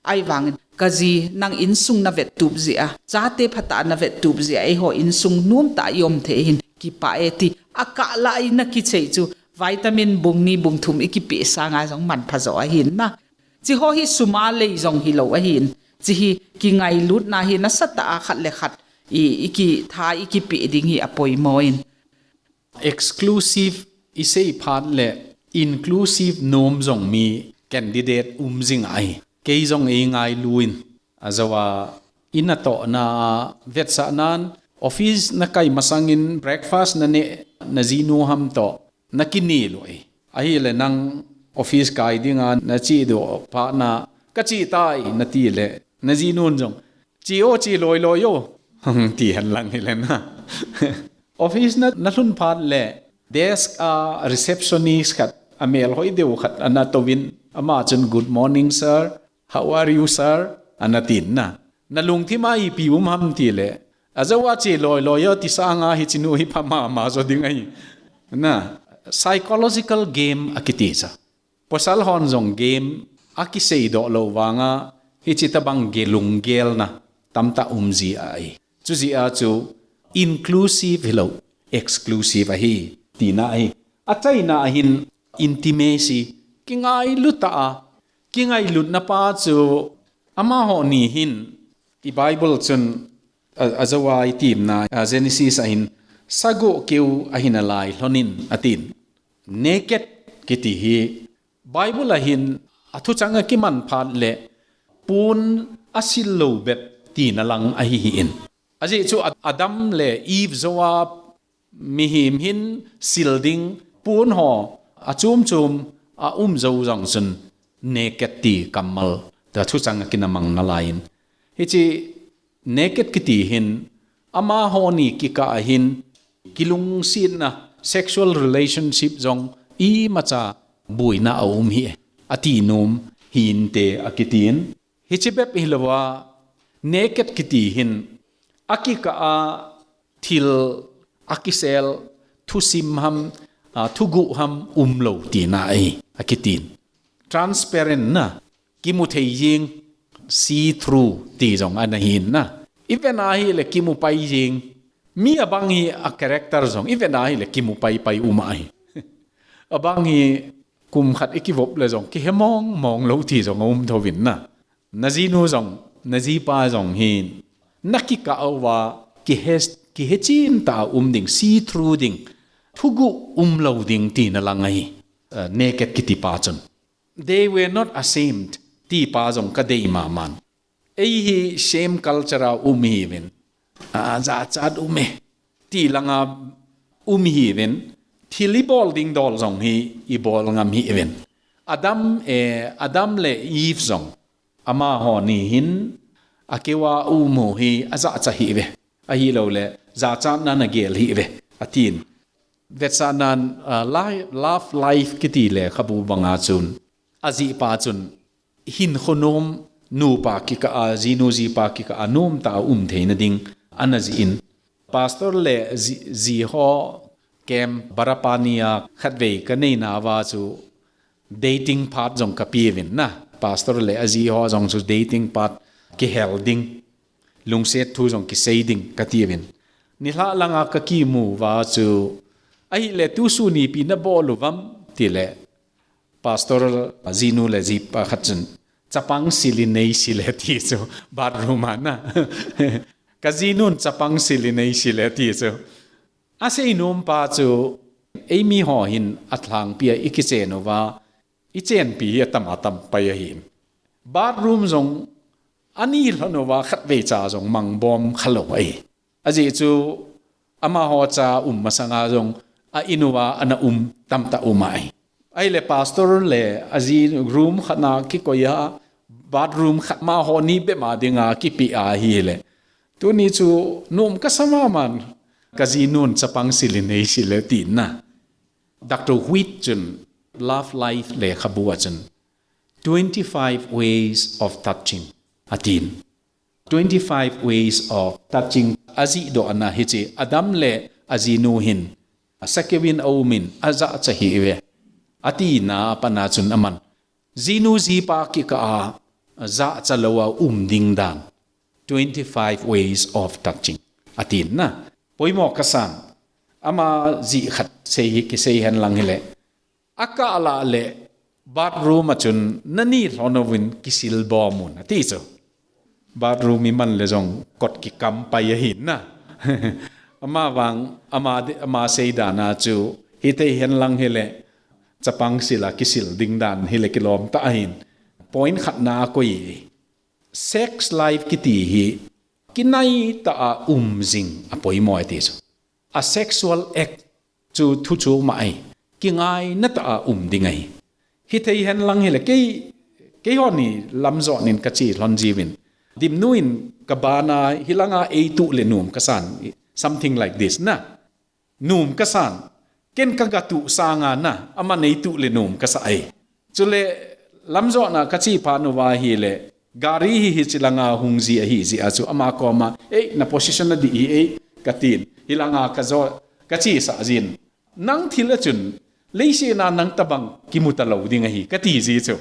Ahivangin, ka ji nang insung na vettup jeh a, chate phatah a na vettup jeh a, eiho insung nomtah a i um thei hin, kipah e ti, akah lah a i na kichei chu, vitamin bung ni bung thum i kipeh sanga jong manpha jo ahin na. Hiche ho hi sum a lei jong hilou ahin. Hiche hi kingailutna hi nasatah a khat le khat i, i kitha i kipeh ding hi apoimo in. Exclusive i sei phat le inclusive nom jong mi candidate um jing ahi. Kei jong ei ngailu in. Ajou a i natohna a vetsahnan office na kai masangin breakfast na neh na jinu ham toh na kine lou e. Ahile nang office kai dinga na che doh phat na ka che tai na ti le na jinun jong che o che loi loi o ti hen lang hile na. Office na, na lhun phat le desk a receptionist khat a mel hoi deu khat ana touvin ama chun good morning sir, "How are you, sir?" ana tin na. "Na lungthim a ipi um ham?" ti le, "Ajou a che loi loi yo," ti sanga hiche nu hi pha mama jo ding ahi. Na, psychological game akiti cha. Pasal hon jong game akisei doh lou vanga, hiche tabang gelung gelna tamtah um ji ahi. Chujeh a chu inclusive hilou, exclusive ahi, tina ahi. Achaina ahin intimacy, kingailut a, kingailutna pa chu amaho ni hin, i Bible chun, a, ajou a itimna, a, Genesis ahin, "Sagoh keu ahin alai lhonin," atin. Naked kiti hi Bible ahin athuchang akiman phat le pon asil lou bep tina lang ahi hi in. Ajeh chu A-, Adam le Eve jou a mihem hin sil ding pon ho achom chom a um jou jong chun naked ti kammal ta thuchang akinamang nalai in. Hiche naked kiti hin amaho ni kikah a hin kilungsetna sexual relationship jong imacha boina aum hi, ati nom hinte akitin. Hiche bep hilouva naked kiti hin akikah a thil akisel thusim ham, a, thuguh ham umlou tina ahi, akitin. Transparent na, kimu thei jeng, see through ti jong ana hin na. Iven a hile kimu pai jeng. Mi abang hi a character jong iven a hile kimu pai pai um ahi. Abang hi kum khat ikivop le jong kihe mong mong lou ti jong aum thouvin na. Najinu jong, najipa jong hin nakikah uva kihe, kihe chen tah a um ding, see through ding, thuguh umlou ding tina lang ahi. Eh, naked kiti pa chun. They were not ashamed ti pa jong kadei maman. Ei hi shame culture a um hiuvin. A, jachat um e ti langa um hiuvin. Thil ibol ding dol jong hi ibol ngam hiuvin. Adam, eh, Adam le Eve jong amaho ni hin akeu a um u hi ajachat hiuve. Ahilouleh jachatna ana gel hiuve, atin. Vetsahnan, ah, li-, Love Life kiti lekhabu banga chun, ajihpa chun hinkho nom, nupa kikah a, jinu jipa kikah a nomtah a um theina ding ana jih in. Pastor le ji, ji ho camp Barapani a khatvei kanei nauva chu dating part jong kapeuvin na. Pastor le aji ho jong chu dating part kihel ding, lungset thu jong kisei ding katiuvin. Nilhah langa kakimu uva chu, "Ahile tusun ipi nabol uvam?" tile, pastor jinu le jipa khat chun, "Chapang sil in nei sil e," ti chu, bathroom a na. Kajinun, "Chapang sil in nei sil e," ti chu. Asei nom pa chu, "Eimi ho hin alhangpi a ikichen uva, ichenpi hi atam atam pai ahin. Bathroom jong ani lhon uva khatvei cha jong mangbom khalou ahi. Ajeh chu amaho cha um masanga jong a in uva ana um tamtah um ahi." Ahile pastor le aji room khat na kikoi a, bathroom khat amaho ni bep a dinga kipeh ahile, "Tuni chu nom kasa maman, kajinun chapang sil in nei sil e," tina. Doctor White chun Love Life lekhabu a chun, "Twenty-five ways of touching," atin. "Twenty-five ways of touching" ajihdoh ana hiche Adam le ajinu hin asakeu in aum in ajachat hiuve, atina a pat a chun aman jinu jipa kikah a jachat lou a um ding dan, "Twenty-five ways of touching," atin na. Poimo kasan, ama jih khat sei hi kisei hen lang hile, akah lah le bathroom a chun nani lhon uvin kisil bom un ati chu. Bathroom iman le jong kot kikam pai ahin na. Ama vang, ama de, ama sei dan a chu, hithei hen lang hile, chapang sil a kisil ding dan hile kilom tah ahin. Point khat na akoi. Sex life kiti hi kinai tah a um jing apoimo e ti chu. A sexual act chu thu chu mah ahi. Kingaina tah a um ding ahi. Hithei hen lang hile kei, kei hon hi lamjot nin kache lhon jiuvin. Dimnu in kabana hilanga eituh le nom kasan, something like this na. Nom kasan, ken kagatuh sanga na, aman eituh le nom kasa ahi. Chule lamjot na kache phat uva ahile, gari hi hiche langa hung ji ahi jeh a chu ama koma, "Ei, na position adih hi ei," katin, "Hilanga kajo, kache sah jin. Nang thil a chun, leiset a nang tabang kimu talou ding ahi," kati ji chu.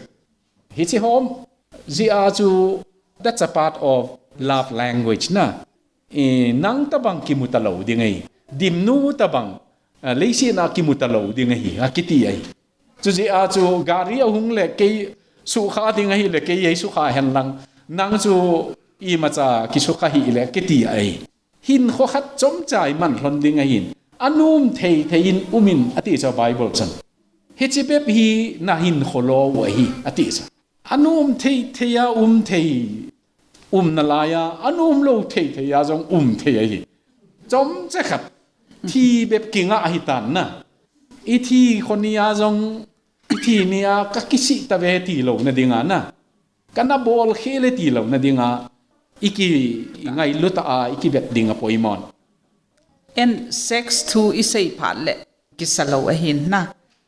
Hiche hom jeh a chu, that's a part of love language na. Eh, nang tabang kimu talou ding ahi. Dimnu tabang, ah, leiset a kimu talou ding ahi, akiti ahi. Chujeh a chu gari ahung le kei sukha ding ahile kei eisukha hen lang, nang chu imacha kisukha hih le kiti ahi. Hinkho khat chomcha iman lhon ding ahin, anom thei thei in um in ati chu Bible chun. Hiche bep hi na hinkho lou u ahi ati chu. Anom thei thei a um thei, um nalai a, anom lou thei thei a jong um thei ahi. Chomcha khat, thi bep kinga ahi tan na. Ithi kho ni a jong, ithi ni a kakisih tave tilou na dinga na. Kana bol khel e tilou na dinga, iki, ingailut a, ikivet ding apoimo. En sex thu isei phat le kisa lou ahin na.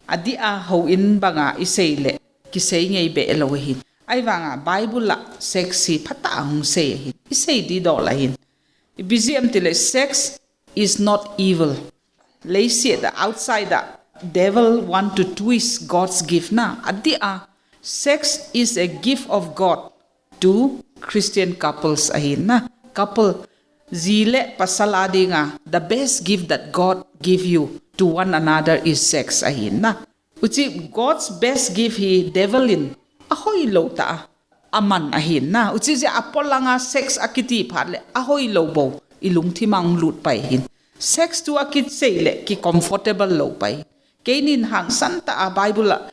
Adeh a houin banga isei le kisei ngei be lou ahin. Ahivanga Bible a sex hi phatah a hung sei ahin. Isei didol ahin. Ipi jeh em tile sex is not evil. Leiset a, outside a, devil want to twist God's gift na. Adeh a, sex is a gift of God to Christian couples ahin na. Couple, ji le pasal a dinga, the best gift that God give you to one another is sex ahin na. Huchi God's best gift hi devil in ahoilou tah a aman ahin na. Huchi jeh a polanga sex akiti phat le ahoilou bou ilungthim a hung lut pai ahin. Sex thu akisei le ki comfortable lou pai. Keinin hangsan tah a Bible a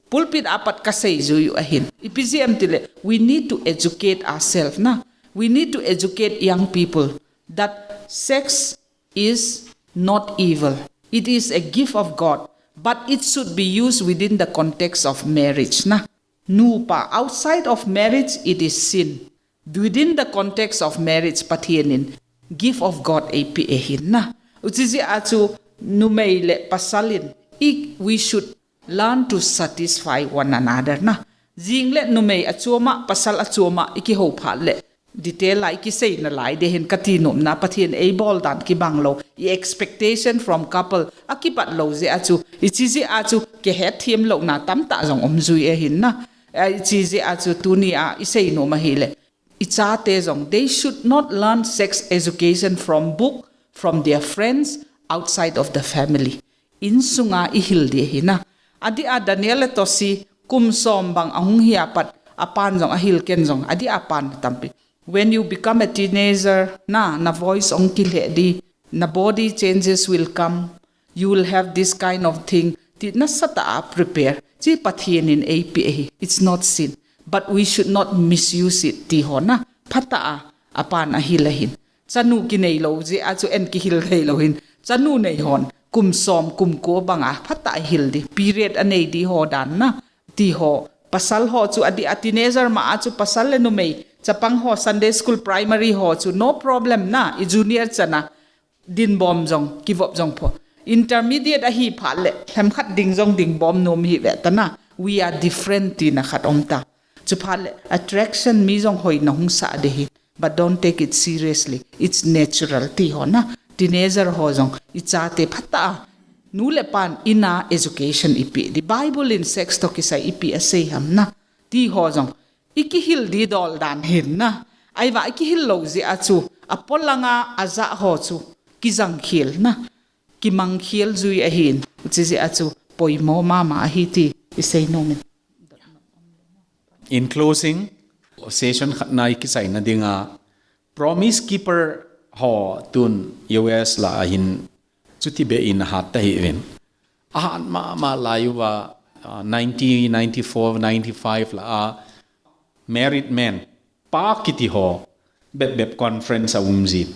pulpit a pat kasei jui u ahin. Ipi jeh em tile, we need to educate ourselves na. We need to educate young people that sex is not evil. It is a gift of God, but it should be used within the context of marriage na. Nupa, outside of marriage, it is sin. Within the context of marriage, Pathen in gift of God eipeh ahin na. Huchi jeh a chu numei le pasal in, i, we should learn to satisfy one another na. Jing le numei achom a, pasal achom a, ikihou phat le detail a ikisei nalai ding ahin kati nom na, Pathen eibol dan kibang lou. I expectation from couple akipat lou jeh a chu, hiche jeh a chu kihetthem louna tamtah jong um jui ahin na. Eh, hiche jeh a chu tuni a isei nom ahile, ichate jong, they should not learn sex education from book, from their friends, outside of the family. Insunga ihil ding ahi na. Adeh a Daniel le Tosi kum som bang ahung hi apat, apan jong ahil, ken jong adeh a pan tampi. When you become a teenager, na, na voice hung kilheh ding, na body changes will come, you will have this kind of thing. Ti nasatah a prepare. Hiche Pathen in eipeh ahi. It's not sin. But we should not misuse it, ti ho na. Phatah a, apan ahil ahin. Chanu kinei lou jeh a chu en kihil thei lou ahin. Chanu nei hon, kum som, kum ko banga phatah a hil ding. Period anei ding ho dan na. Ti ho, pasal ho chu adeh a teenager ma a chu pasal le numei, chapang ho Sunday school, primary ho chu no problem na, i junior chan a dinbom jong, kivop jong pho. Intermediate ahi phat le, lhemkhat ding jong dingbom nom hi ve ta na, we are different tina khat um ta. Chuphat le, attraction mi jong hoina hung sah ding ahi. But don't take it seriously. It's natural ti ho na. Teenager ho jong ichate phatah a, nu le pan in a education ipeh ding. Bible in sex toh kisai ipi asei ham na. Ti ho jong ikihil didol dan ahin na. Ahivang ikihil lou jeh a chu, apolanga ajah ho chu kijang khel na. Kimang khel jui ahin. Hiche jeh a chu poimo mama ahi ti isei nom in. In closing, session khatna ikichaina dinga, Promise Keeper ho tun U S lah a hin chuti beh in ahat ta hih uvin. Ahat mama lai uva, ah, nineteen ninety-four, ninety-five lah a, married men, pa kiti ho, bep bep conference aum jin.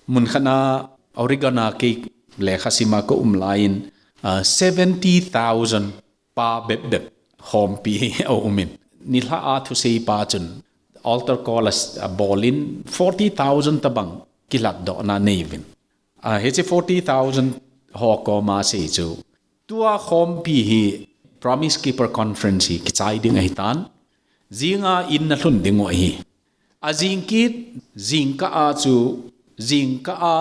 Mun khatna Oregon a kei lekha sima ka um laiyin, ah, seventy thousand pa bep bep hompi aumin. Nilhah a thusei pa chun altar call a s-, abol in forty thousand tabang kilhatdohna nei uvin. Ah, hiche forty thousand ho koma sei chu, tua hompi hi Promise Keeper Conference hi kichai ding ahitan. Jinga in na lhun ding u ahi. A jingkit, jingkah a chu, jingkah a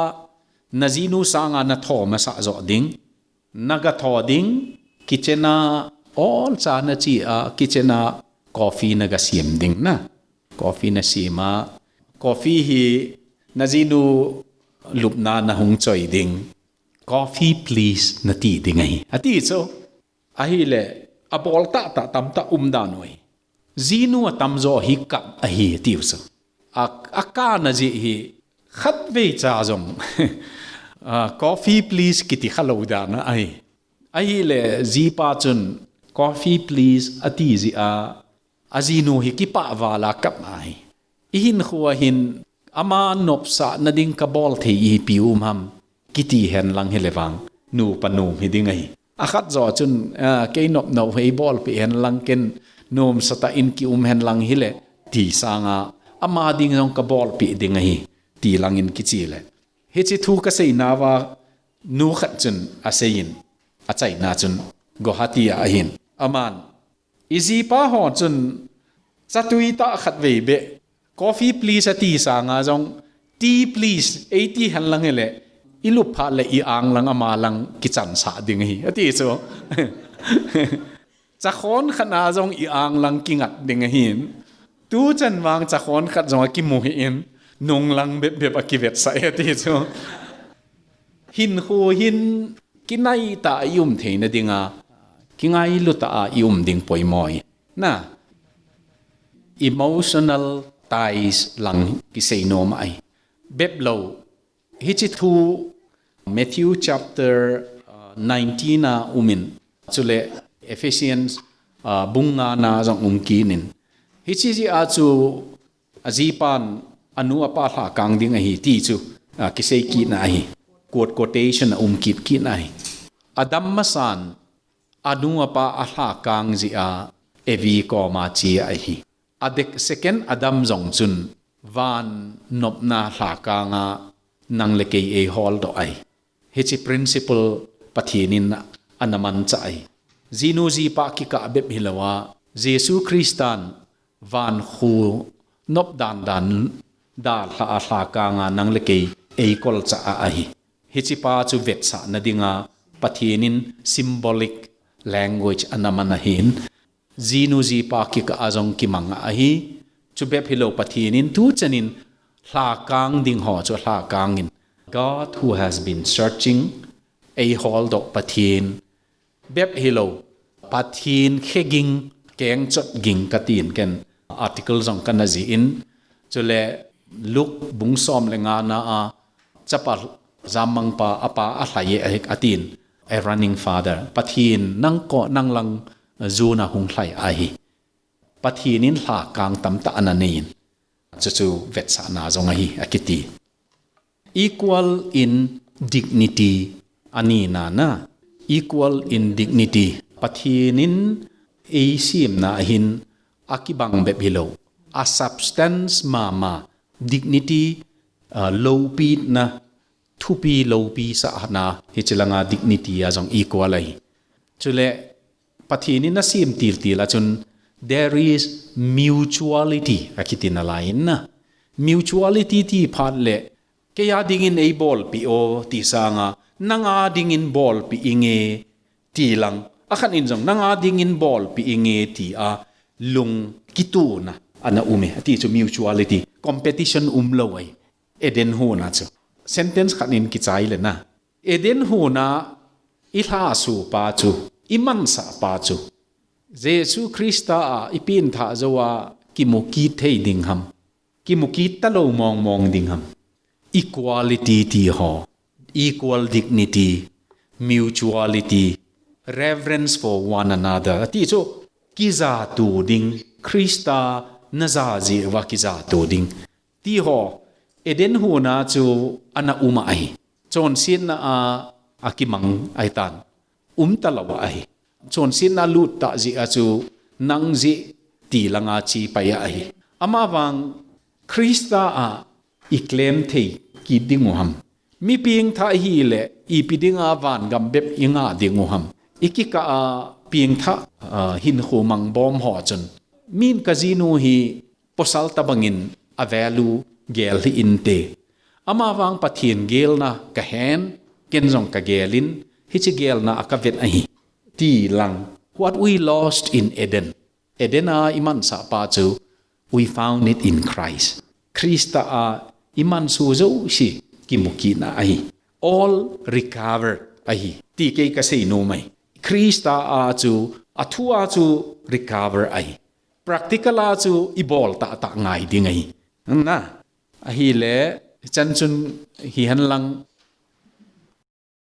na jinu sanga na tho masa jo ding. Na ga tho ding, kitchen a olcha na chi a, kitchen a coffee na ga siam ding na. Coffee na siam a, coffee hi na jinu lupna na hung choi ding. "Coffee please," na ti ding ahi. A ti chu, ahile, a bol tah tah tam tah um dan u ahi. Jinu a tam jo hi kap ahi, ti u chu. A, a kana ji hi khat vei cha jong, "Ah, coffee please," kiti kha lo dan a ahi. Ahile, jipa chun, "Coffee please," a ti ji a, a jinu hi kipah val a kap ahi. I hinkho a hin ama nopsah na ding ka bol thei ipi um ham, kiti hen lang hile vang, nupa nom hi ding ahi. A khat jo chun, "Ah, kei nop nau hei bolpi hen lang ken nomsa tah in ki um hen lang hile," ti sanga, "Ama ding jong ka bolpi ding ahi," ti lang in kichi le. Hichi thu ka sei nauva nu khat chun a sei in, a chaina chun Guwahati a ahin. Aman, "I jipa ho chun chatui tah khat vei beh, 'Coffee please,' a ti sanga jong, 'Tea please,' ei ti hen lang hile, i lup phat le i ang lang ama lang kichansah ding ahi," a ti chu. "Chakhon khat a jong i ang lang kingat ding ahin. Tu chan vang chakhon khat jong a kimu hih in, nung lang bep bep a kivetsah e," a ti chu. Hinkho hin kinai tah a i um theina dinga, kingailu tah a i um ding poimo ahi. Na, emotional ties lang kisei nom ahi. Bep lo, hichi thu Matthew chapter, uh, nineteen a um in, chule Ephesians, uh, bung nga na jong um kit in. Hichi ji a chu a jipan a nu a pa lhakang ding ahi ti chu, ah, kisei kit na ahi. Quote, quotation a um kit kit na ahi. Adam masan a nu a pa a lhakang ji a Evi koma chi ahi. A dek second Adam jong chun van nopna lhakang a nang le kei ei hol doh ahi. Hichi principle Pathen in ana manchah ahi. Jinu jipa kikah bep hilou a, Jesu Christan van khu nop dan dan dalha a lhakang a nang le kei ei kolchah a ahi. Hichi pa chu vetsah na dinga Pathen in symbolic language ana man ahin. Jinu jipa kikah a jong kimang ahi. Chu bep hilou Pathen in tu chan in lhakang ding ho chu lhakang in. God who has been searching, ei hol doh Pathen. Bep hilou, Pathen khe ging, keng chot ging ka tin ken article jong kana ji in. Chule Luke bung som le nga na a chapa jammang pa a pa a lhai e a tin, a running father. Pathen nang ko nang lang jun a hung lhai ahi. Pathen in lhakang tamtah ana nei in. Chuchu vetsahna jong ahi, a kiti. Equal in dignity ani na na. Equal in dignity. Pathen in ei siamna ahin a kibang bep hilou. A substance mama dignity, uh, loupina thupi lopi sahna hichi langa dignity a jong equal ahi. Chule Pathen in a siam tiltil a chun there is mutuality a kiti nalai in na. Mutuality ti phat le kei a dingin ei bolpi o ti sanga nang a dingin bolpi inge ti lang. A khat in jong nang a dingin bolpi inge ti a lung kituna ana um e. A ti chu mutuality, competition um lou ahi. Eden huna chu. Sentence khat in kichai le na. Eden huna i lhasu pa chu, i mansa pa chu. Jesu Christa a i pengthah jou a kimu kit thei ding ham. Kimu kit talou mong mong ding ham. Equality ti ho. Equal dignity, mutuality, reverence for one another. A ti chu, kijatu ding, Christa na ja jeh uva kijatu ding. Ti ho, Eden huna chu ana um ahi. Chonsetna a, a kimang ahi tan. Um talou ahi. Chonsetna lut tah jeh a chu nang jeh ti langa chi pai ahi. Ama vang Christa a i claim thei kit ding u ham. Mi pengthah hile ipi dinga vangam bep i ngah ding u ham. I kikah a pengthah, ah, hinkho mang bom ho chun Min kajinu hi pasal tabangin a value gel hih inte. Amavang Pathen gelna kahen, ken jong kagelin, hiche gelna a kavet ahi. Ti lang, what we lost in Eden. Eden a imansah pa chu, we found it in Christ. Christa a imansuh jouse kimukitna ahi. All recovered ahi. Ti kei kasei nom ahi. Christa a chu, athu a chu recover ahi. Practical a chu ibol tahtah ngai ding ahi. Na, ahile, chan chun hihen lang